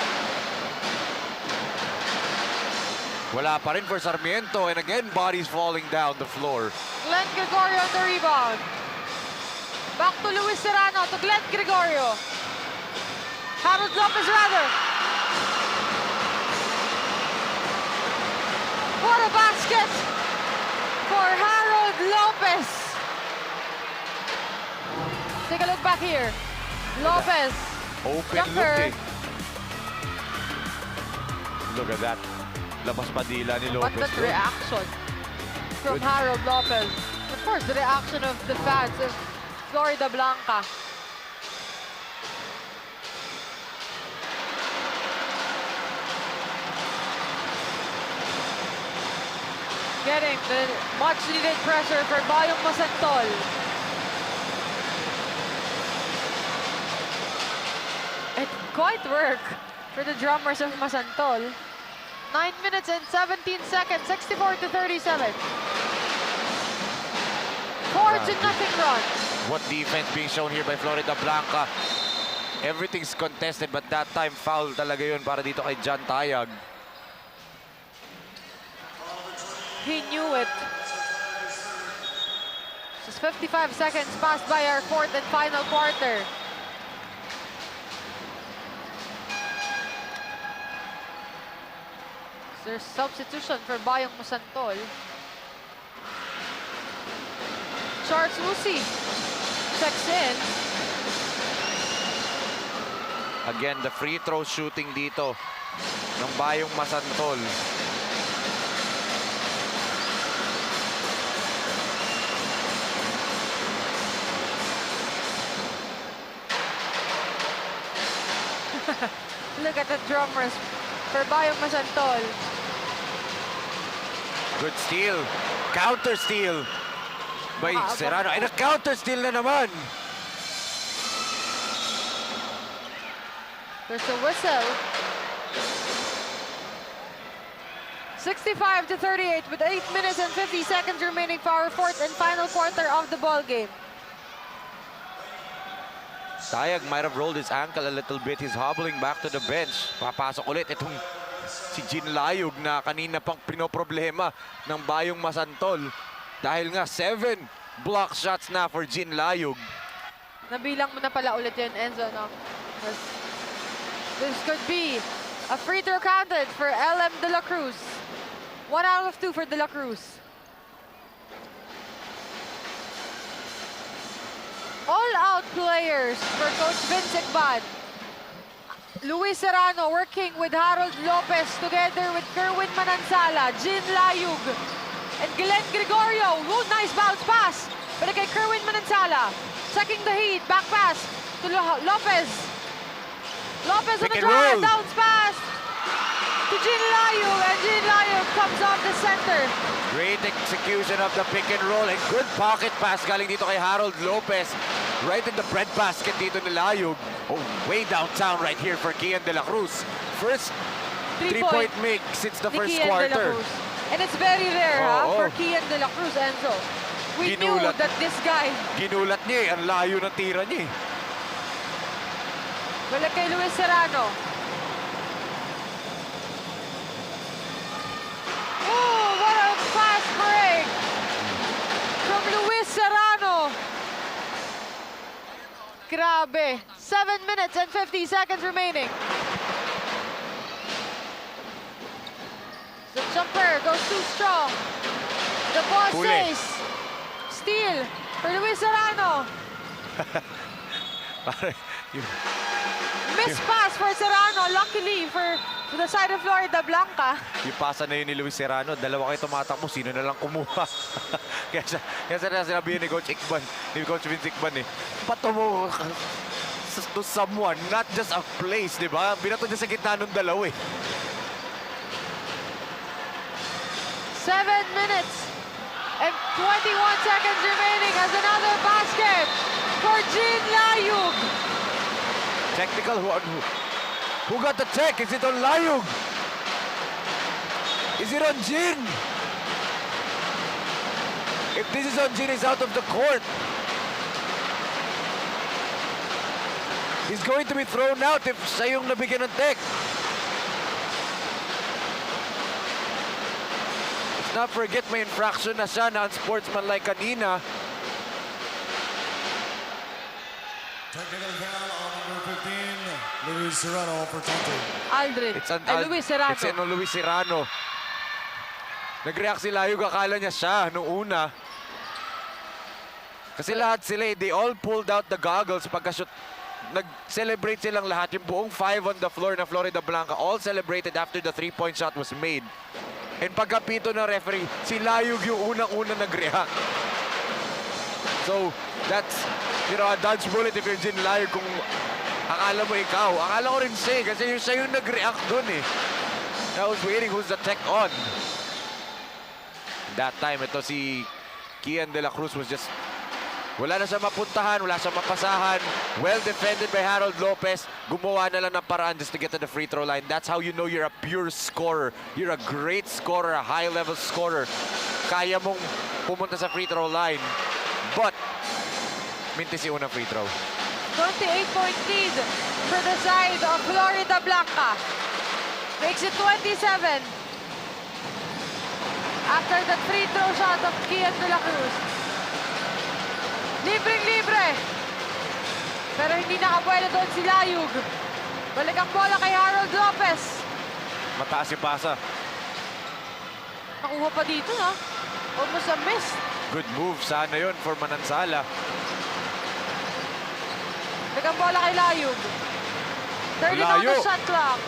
Wala pa rin for Sarmiento, and again, bodies falling down the floor. Glenn Gregorio on the rebound. Back to Luis Serrano, to Glenn Gregorio. Harold Lopez, rather. What a basket for Harold Lopez. Take a look back here. Lopez. Open Jumper. Look eh. Look at that. Labas pa dila ni But Lopez. that Doon. Reaction from Harold Lopez. Of course, the reaction of the fans of Floridablanca. Getting the much needed pressure for Bayong Masantol. It quite work for the drummers of Masantol. Nine minutes and seventeen seconds, sixty-four to thirty-seven. Four to nothing run. What defense being shown here by Floridablanca. Everything's contested, but that time foul talaga yun para dito kay John Tayag. He knew it. Just fifty-five seconds passed by our fourth and final quarter. There's substitution for Bayong Masantol. Charles Uzi checks in. Again, the free throw shooting dito ng Bayong Masantol. Look at the drummers for Bayong Masantol. Good steal. Counter steal by Ah, Serrano. And a counter steal na naman. There's a whistle. Sixty-five to thirty-eight with eight minutes and fifty seconds remaining for our fourth and final quarter of the ball game. Tayag might have rolled his ankle a little bit. He's hobbling back to the bench. Papasok ulit itong si Jean Layug na kanina pang pinoproblema ng Bayong Masantol. Dahil nga, seven block shots na for Jean Layug. Nabilang mo na pala ulit yun, Enzo, no? This, this could be a free throw counted for L M De La Cruz. One out of two for De La Cruz. All out players for Coach Vince Icban. Luis Serrano working with Harold Lopez together with Kerwin Manansala, Jean Layug, and Glenn Gregorio. Ooh, nice bounce pass. Pero kay Kerwin Manansala. Checking the heat. Back pass to Lo- Lopez. Lopez on Pick the and drive. Roll. Bounce pass to Jean Layug. And Jean Layug comes off the center. Great execution of the pick and roll and good pocket pass galing dito kay Harold Lopez. Right in the breadbasket dito ni Layug. Oh, way downtown right here for Kian De La Cruz. First three-point make since the Ni first Kian De La quarter. Cruz. And it's very rare, ha, Oo. for Kian De La Cruz, Enzo. We knew Ginulat. that this guy. Ginulat niya eh. Ang layo ng tira niya eh. Balik kay Luis Serrano. Oh, what a fast break from Luis Serrano. Grabe. Seven minutes and fifty seconds remaining. Jumper goes too strong. The ball Huli. Says, steal for Luis Serrano. Pare, yung, Miss pass for Serrano. Luckily for the side of Floridablanca. Yung pasa na yun ni Luis Serrano, dalawa kayo tumatakbo, sino na lang kumuha? Kaya siya, kaya siya sinabi yun ni Coach Ikban, ni Coach Vince Ikban eh. Patumo to someone, not just a place, di ba? Binato niya sa gitna nung dalawa eh. Seven minutes and twenty-one seconds remaining as another basket for Jean Layug. Technical, who, who, who got the tech? Is it on Layug? Is it on Jean? If this is on Jean, he's out of the court. He's going to be thrown out if siya yung nabigyan ng tech. Let's not forget, may infraction na siya na unsportsmanlike kanina. Technical foul on number fifteen, Luis Serrano for taunting. Aldrin. It's an, Ay, Luis Serrano. It's an Luis Serrano. Nag-react si Layug, akala niya siya nung una. Kasi lahat sila, eh, they all pulled out the goggles pagka-shoot. Nag-celebrate silang lahat. Yung buong five on the floor na Floridablanca all celebrated after the three-point shot was made. And pagkapito ng referee, si Layug yung unang-una nag-react. So, that's, you know, a dodge bullet if you're Jean Layug kung akala mo ikaw. Akala ko rin siya eh, kasi yung, siya yung nag-react dun eh. I was waiting who's the tech on. That time, ito si Kian De La Cruz was just, wala na siya mapuntahan, wala siya mapasahan. Well defended by Harold Lopez. Gumawa na lang ng paraan just to get to the free throw line. That's how you know you're a pure scorer. You're a great scorer, a high-level scorer. Kaya mong pumunta sa free throw line. But, mintis yung unang free throw. Twenty-eight point lead for the side of Floridablanca. Makes it twenty-seven. After that free throw shot of Kian De La Cruz. Libreng-libre. Pero hindi nakapwede doon si Layug. Balik ang bola kay Harold Lopez. Mataas yung pasa. Nakuha pa dito, ha? Almost a miss. Good move sana yun for Manansala. Balik ang bola kay Layug. Thirty on the Layo. Shot clock.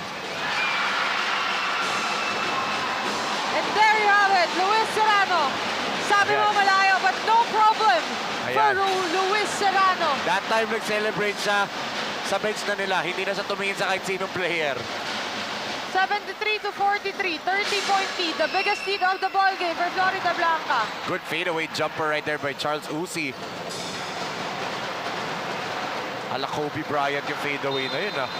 And there you have it, Luis Serrano. Sabi mo malayo, but no problem for Ayan. Lu- Luis Serrano. That time nag-celebrate siya sa bench na nila. Hindi na siya tumingin sa kahit sinong player. Seventy-three to forty-three, thirty point lead, the biggest lead of the ball game for Floridablanca. Good fadeaway jumper right there by Charles Uzi. Ala Kobe Bryant yung fadeaway na yun, ah.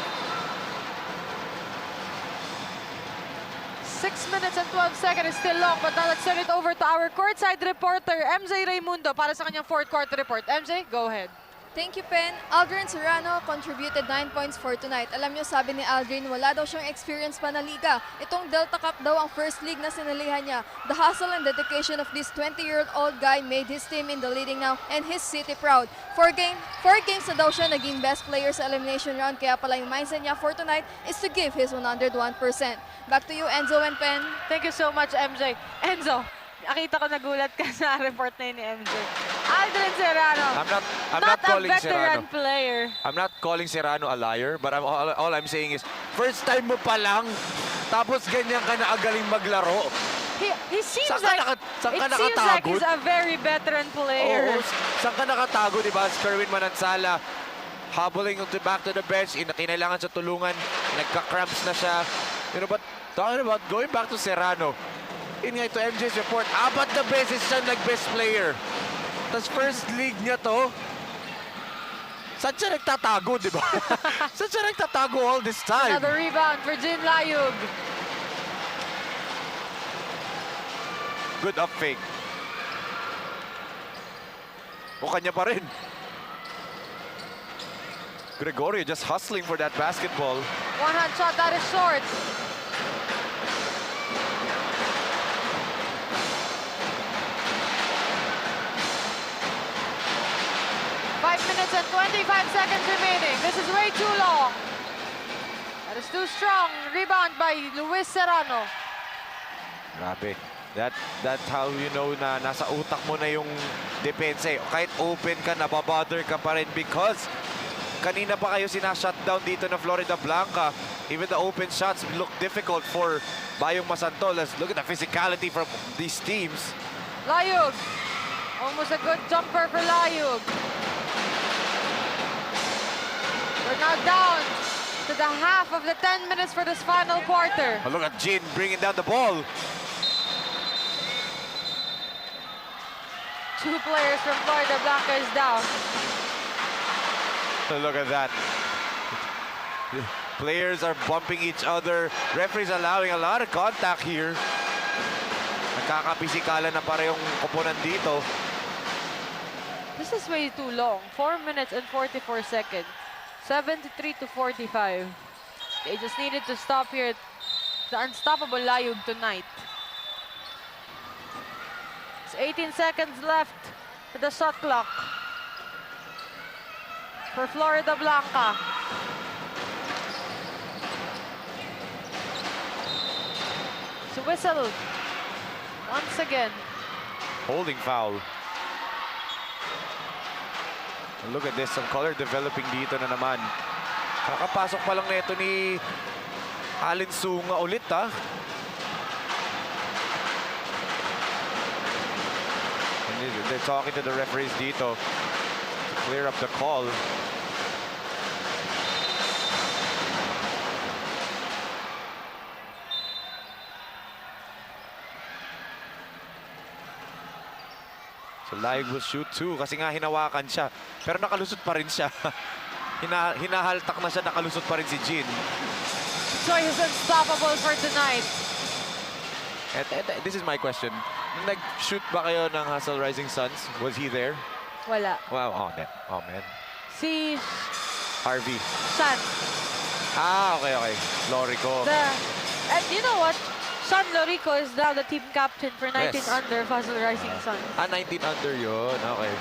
Six minutes and twelve seconds is still long, but now let's turn it over to our courtside reporter, M J Raymundo, para sa kanyang fourth quarter report. M J, go ahead. Thank you, Pen. Aldrin Serrano contributed nine points for tonight. Alam nyo, sabi ni Aldrin, wala daw siyang experience panaliga. Itong Delta Cup daw ang first league na sinalihan niya. The hustle and dedication of this twenty-year-old guy made his team in the leading now and his city proud. Four game, four games na daw siya naging best player sa elimination round, kaya pala yung mindset niya for tonight is to give his one hundred one percent. Back to you, Enzo and Pen. Thank you so much, M J. Enzo, nakita ko nagulat ka sa report na yun ni M J. Aldrin Serrano. I'm not, I'm Not not a calling veteran Serrano. player. I'm not calling Serrano a liar, but I'm all, all I'm saying is, first time mo pa lang, tapos ganyan ka na agaling maglaro. He, he seems Saan ka like, naka-, saan ka it seems like nakatago? He's a very veteran player. Oo, saan ka nakatago, di ba? Si Kerwin Manansala, hobbling to back to the bench, ina-, kinailangan siya tulungan, nagka-cramps na siya. You know, but talking about going back to Serrano, yun nga ito, M J's report, apat na beses siya nag-best player. Tapos first league niya to, saan siya nagtatago, di ba? Saan siya nagtatago all this time? Another rebound for Jean Layug. Good up fake. O, kanya pa rin. Gregorio just hustling for that basketball. One hand shot, that is short. Five minutes and twenty-five seconds remaining. This is way too long. That is too strong. Rebound by Luis Serrano. Grabe. That, that's how you know na nasa utak mo na yung depensa eh. Kahit open ka, nababother ka pa rin because kanina pa kayo sinashutdown dito na Floridablanca. Even the open shots look difficult for Bayong Masantol. As look at the physicality from these teams. Layug. Almost a good jumper for Layug. We're now down to the half of the ten minutes for this final quarter. Oh, look at Jin bringing down the ball. Two players from Floridablanca is down. So look at that. Players are bumping each other. Referees allowing a lot of contact here. Nagkakapisikalan na parehong koponan dito. This is way too long. Four minutes and forty-four seconds. Seventy-three to forty-five. They just needed to stop here. The unstoppable Layug tonight. It's eighteen seconds left for the shot clock for Floridablanca. It's a whistle once again. Holding foul. Look at this, some color developing dito na naman. Kakapasok pa lang neto ni Allen Sunga ulit, ha? And they- they're talking to the referees dito to clear up the call. So Layug will shoot two kasi nga hinawakan siya. Pero nakalusot pa rin siya. Hina- hinahaltak na siya, nakalusot pa rin si Jin. Choi is unstoppable for tonight. And, and, and this is my question. Nung nag-shoot ba kayo ng Hustle Rising Suns? Was he there? Wala. Wow, oh, ne- oh man. Si Harvey. Sean. Ah, okay, okay. Lorico. The, and you know what? Sean Lorico is now the team captain for nineteen Yes. under Hustle Rising Suns. Ah, nineteen under yun. Okay.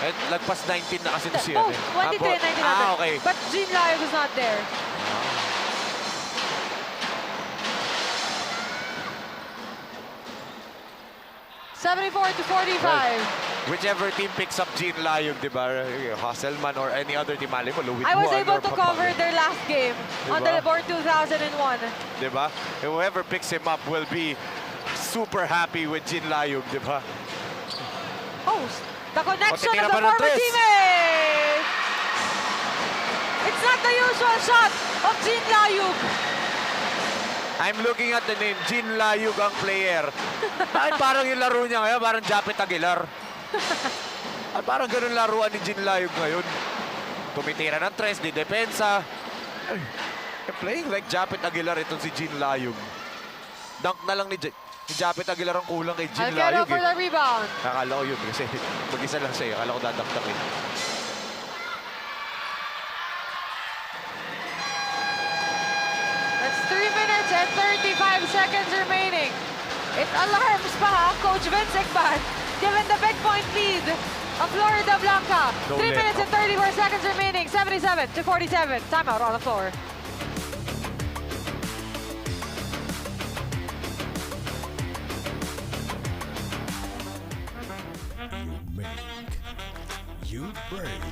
And lagpas nineteen na kasi to siya. Oh, eh. Ah, twenty-three and nineteen under. Ah, okay. But Jin Layug is not there. Seventy-four to forty-five. Well, whichever team picks up Jin Layug, di ba? Hustle man or any other team, mali mo, Louis I was Vuan able or to cover Pampanga. Their last game Di on the ba? Board two thousand one. Di ba? Whoever picks him up will be super happy with Jin Layug, di ba? Oh, the connection of the former teammate! It's not the usual shot of Jin Layug. I'm looking at the name, Jin Layug ang player. Bakit parang yung laro niya ngayon, parang Japet Aguilar? Ay, parang ganun laruan ni Jin Layug ngayon. Tumitira ng tres, didepensa. Ay, playing like Japet Aguilar itong si Jin Layug. Dunk na lang ni J- Si Japet Aguilar ang kulang kay Jin Layug, eh. Alquero for the rebound. Akala ko yun kasi mag-isa lang siya, eh. Akala ko dadakdakin. That's three minutes and thirty-five seconds remaining. It alarms pa, ha, Coach Vince Ecban, given the big point lead of Floridablanca. Three minutes and thirty-four seconds remaining. Seventy-seven to forty-seven. Timeout on the floor. You make, you break,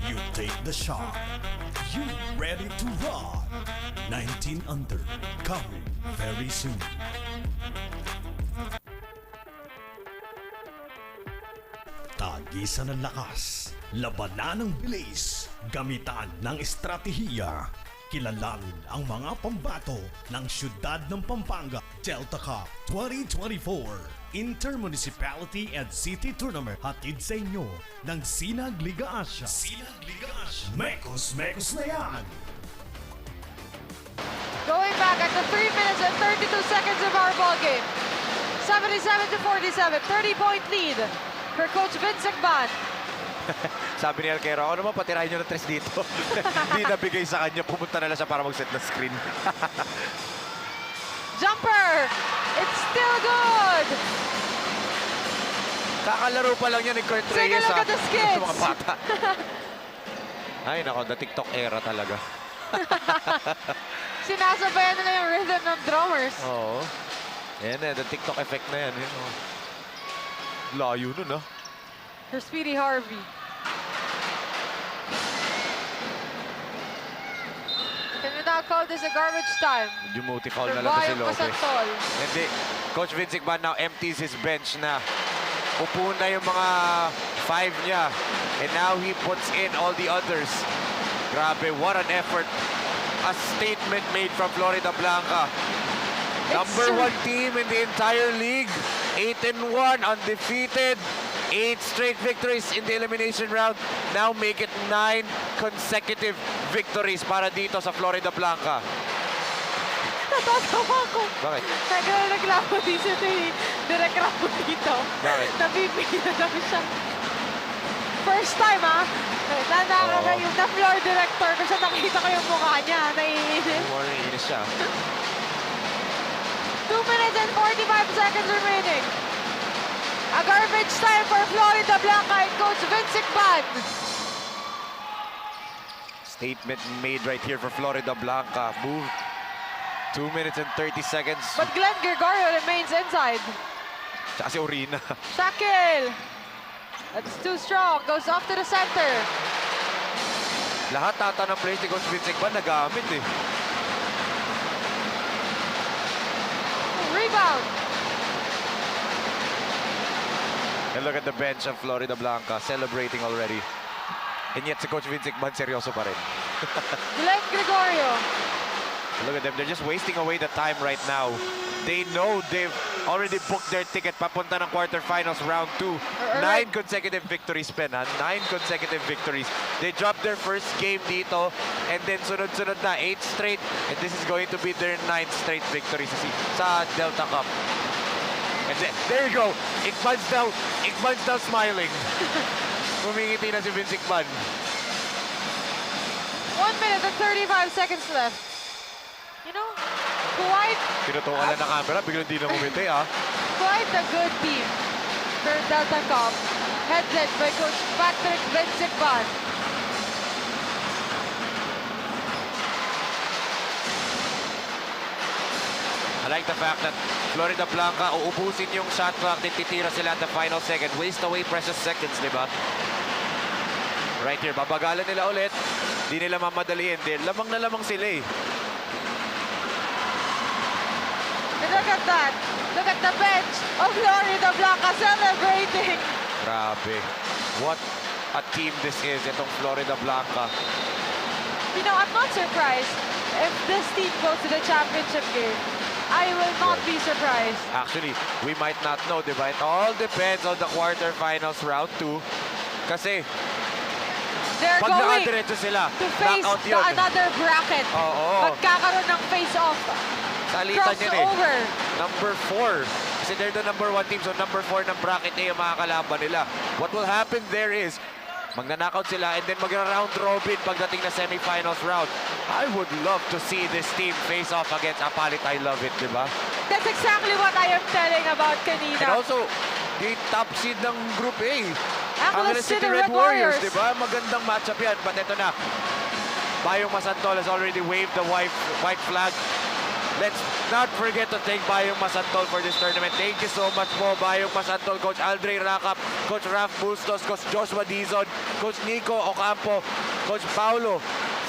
you take the shot, you ready to rock. Nineteen under, coming very soon. Tagisan ng lakas, labanan ng bilis, gamitan ng estratehiya. Kilalanin ang mga pambato ng siyudad ng Pampanga. Delta Cup twenty twenty-four Intermunicipality and City Tournament, hatid sa inyo ng Sinag Liga Asia. Sinag Liga Asia. Mekos-mekos na yan! Going back at the three minutes and thirty-two seconds of our ball game. Seventy-seven to forty-seven, thirty-point lead for Coach Vince Ecban. Sabi ni Alquero, "Ako naman, patirahin nyo ng tres dito." Di nabigay sa kanya, pumunta na lang siya para mag-set ng screen. Jumper! It's still good! Kakalaro pa lang yan ni Kurt Reyes, ah. Take a look at the skids. Mga bata. Ay, nako, the TikTok era talaga. Sinasabayan nila yung rhythm ng drummers. Oo. Ayan na, the TikTok effect na yan. Ayan, oh. Layo nun, ah. Sir Speedy Harvey. Can we now call this a garbage time? Medyo multi-foul na lang si Lopez. Hindi. Coach Vince Icban now empties his bench na. Upo na yung mga five niya. And now he puts in all the others. Grabe, what an effort. A statement made from Florida Blanca. Number one team in the entire league. Eight and one, undefeated. Eight straight victories in the elimination round. Now make it nine consecutive victories para dito sa Florida Blanca. Natatawa ko. Bakit? Nagrereklamo din si Direk Ramon dito. Bakit? Nabibigyan daw siya. First time, ah. Na, na, na, yung na floor director ko siya, nakita ko yung mukha niya. Naiinis. Naiinis siya. Two minutes and forty-five seconds remaining. A garbage time for Florida Blanca and Coach Vince Icban. Statement made right here for Florida Blanca. Move. Two minutes and thirty seconds. But Glenn Gregorio remains inside. Tsaka si Orina. Shaquille! That's too strong. Goes off to the center. Lahat ata ng plays ni Coach Vince Icban nagamit eh. Rebound. And look at the bench of Florida Blanca celebrating already. And yet si Coach Vince Icban seryoso pa rin. Glenn Gregorio. Look at them. They're just wasting away the time right now. They know they've already booked their ticket papunta ng quarterfinals round two. Nine consecutive victories, Pen, ha? Nine consecutive victories. They dropped their first game dito, and then sunod-sunod na, eight straight, and this is going to be their ninth straight victory sa, si-, sa Delta Cup. And then, there you go. Icban's now, Icban's now smiling. Ngumingiti na si Vince Icban. One minute and thirty-five seconds left. You know, quite... Tinutukan lang ng camera, biglang di na ngumiti, ah. Quite a good team for Delta Cup, headed by Coach Patrick Vince Icban. I like the fact that Florida Blanca, uubusin yung shot clock, then titira sila at the final second. Waste away precious seconds, di ba? Right here, babagalan nila ulit. Di nila mamadaliin. Di, lamang na lamang sila eh. And look at that. Look at the bench of Florida Blanca celebrating. Grabe. What a team this is, itong Florida Blanca. You know, I'm not surprised if this team goes to the championship game. I will not be surprised. Actually, we might not know, di ba? It all depends on the quarterfinals round two. Kasi, they're pag going nakadiretso sila, to face knockout the yun. Another bracket. Oo. Magkakaroon ng face-off. Salitan yun eh. Crossover. Number four. Kasi they're the number one team, so number four ng bracket A yung mga kalaban nila. What will happen there is, magna-knockout sila and then magra-round robin pagdating na semifinals round. I would love to see this team face off against Apalit. I love it, di ba? That's exactly what I am telling about kanina. And also, the top seed ng Group A, Angeles City Red Warriors, di ba? Magandang matchup yan. But eto na, Bayong Masantol has already waved the white, white flag. Let's not forget to thank Bayong Masantol for this tournament. Thank you so much po, Bayong Masantol, Coach Aldrey Racap, Coach Ralph Bustos, Coach Joshua Dizon, Coach Nico Ocampo, Coach Paulo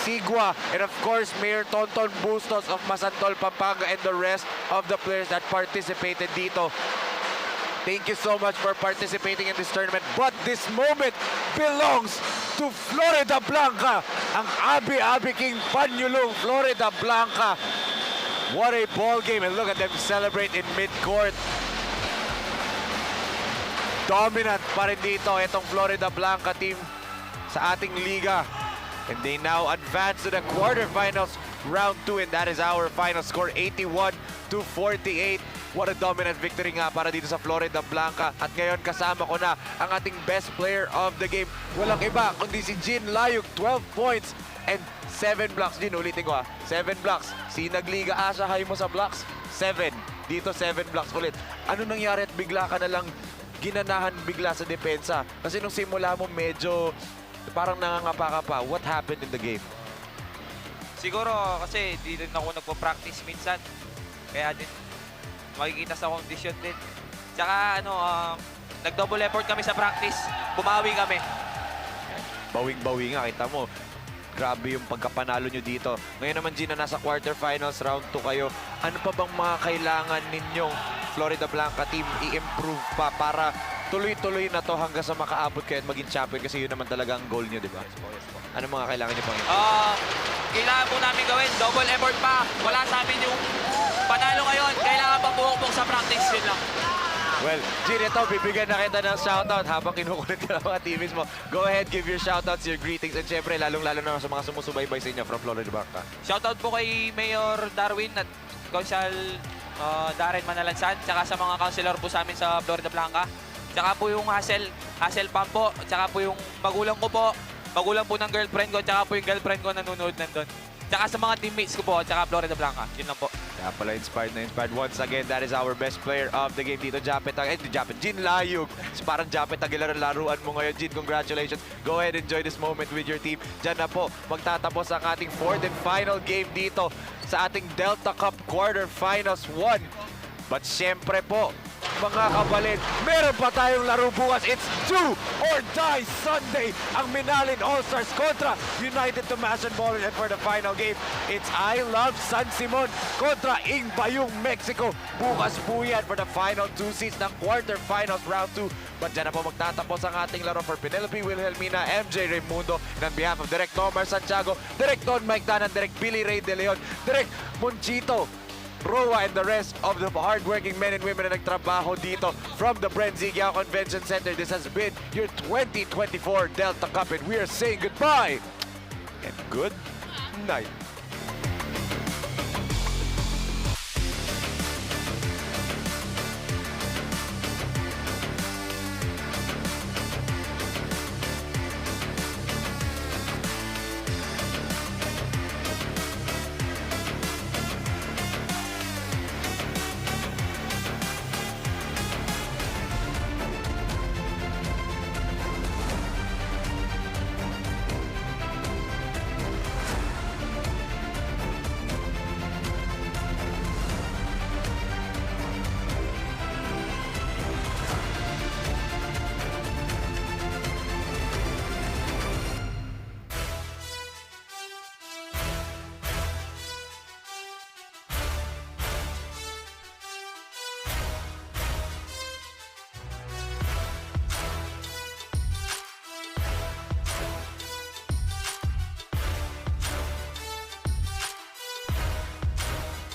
Sigua, and of course, Mayor Tonton Bustos of Masantol, Pampanga, and the rest of the players that participated dito. Thank you so much for participating in this tournament. But this moment belongs to Florida Blanca. Ang Abi-Abi King Panyulong, Florida Blanca. What a ball game. And look at them celebrate in mid-court. Dominant pa rin dito itong Florida Blanca team sa ating liga. And they now advance to the quarterfinals, round two, and that is our final score, eighty-one to forty-eight. What a dominant victory nga para dito sa Florida Blanca. At ngayon, kasama ko na ang ating best player of the game. Walang iba kundi si Jean Layuk, twelve points and seven blocks. Jean, ulitin ko, ah, seven blocks. Sinagliga asa, high mo sa blocks? Seven. Dito, seven blocks ulit. Ano nangyari at bigla ka na lang ginanahan bigla sa depensa? Kasi nung simula mo, medyo parang nangangapa ka pa. What happened in the game? Siguro kasi di rin ako nagpa-practice minsan. Kaya din, makikita sa kondisyon din. Tsaka ano, ah, nag-double effort kami sa practice. Bumawi kami. Bawing-bawi nga, kita mo. Grabe yung pagkapanalo nyo dito. Ngayon naman, Gina, nasa quarterfinals, round two kayo. Ano pa bang mga kailangan ninyong Floridablanca team i-improve pa para tuloy-tuloy na to hanggang sa makaabot kayo at maging champion? Kasi yun naman talaga ang goal nyo, di ba? Ano mga kailangan nyo pang improve? Ah, kailangan po namin gawin, double effort pa. Wala sa amin yung panalo ngayon. Kailangan pa pumukpok sa practice, yun lang. Well, Gina, ito, bibigyan na kita ng shoutout habang kinukulit ka ng mga teammates mo. Go ahead, give your shoutouts, your greetings, and syempre, lalong-lalo na sa mga sumusubaybay sa inyo from Floridablanca. Shoutout po kay Mayor Darwin at Konsehal ah, Darren Manalansan, tsaka sa mga councilor po sa amin sa Floridablanca. Tsaka po yung Hazel, Hazel Pam po, tsaka po yung magulang ko po, magulang po ng girlfriend ko, tsaka po yung girlfriend ko nanonood nandun. Tsaka sa mga teammates ko po, tsaka Floridablanca. Yun lang po. Kaya pala inspired na inspired. Once again, that is our best player of the game dito, Japet Ag-, eh, di Japet, Gene Layug. Parang Japet Aguilar ang laruan mo ngayon, Gene. Congratulations. Go ahead, enjoy this moment with your team. Diyan na po magtatapos ang ating fourth and final game dito sa ating Delta Cup Quarterfinals one. But syempre po, mga kabalin, meron pa tayong laro bukas. It's do or die Sunday. Ang Minalin All Stars kontra United Tomas and Ballers. And for the final game, it's I Love San Simon kontra Ing Bayong, Mexico. Bukas po yan for the final two seeds ng quarterfinals round two. But dyan na po magtatapos ang ating laro. For Penelope Wilhelmina, M J Raimundo, and on behalf of Direk Nomar Santiago, Direk Don Mike Tanan, Direk Billy Ray De Leon, Direk Monchito Roa, and the rest of the hardworking men and women na nagtrabaho dito from the Bren Zigiao Convention Center. This has been your twenty twenty-four Delta Cup, and we are saying goodbye and good night.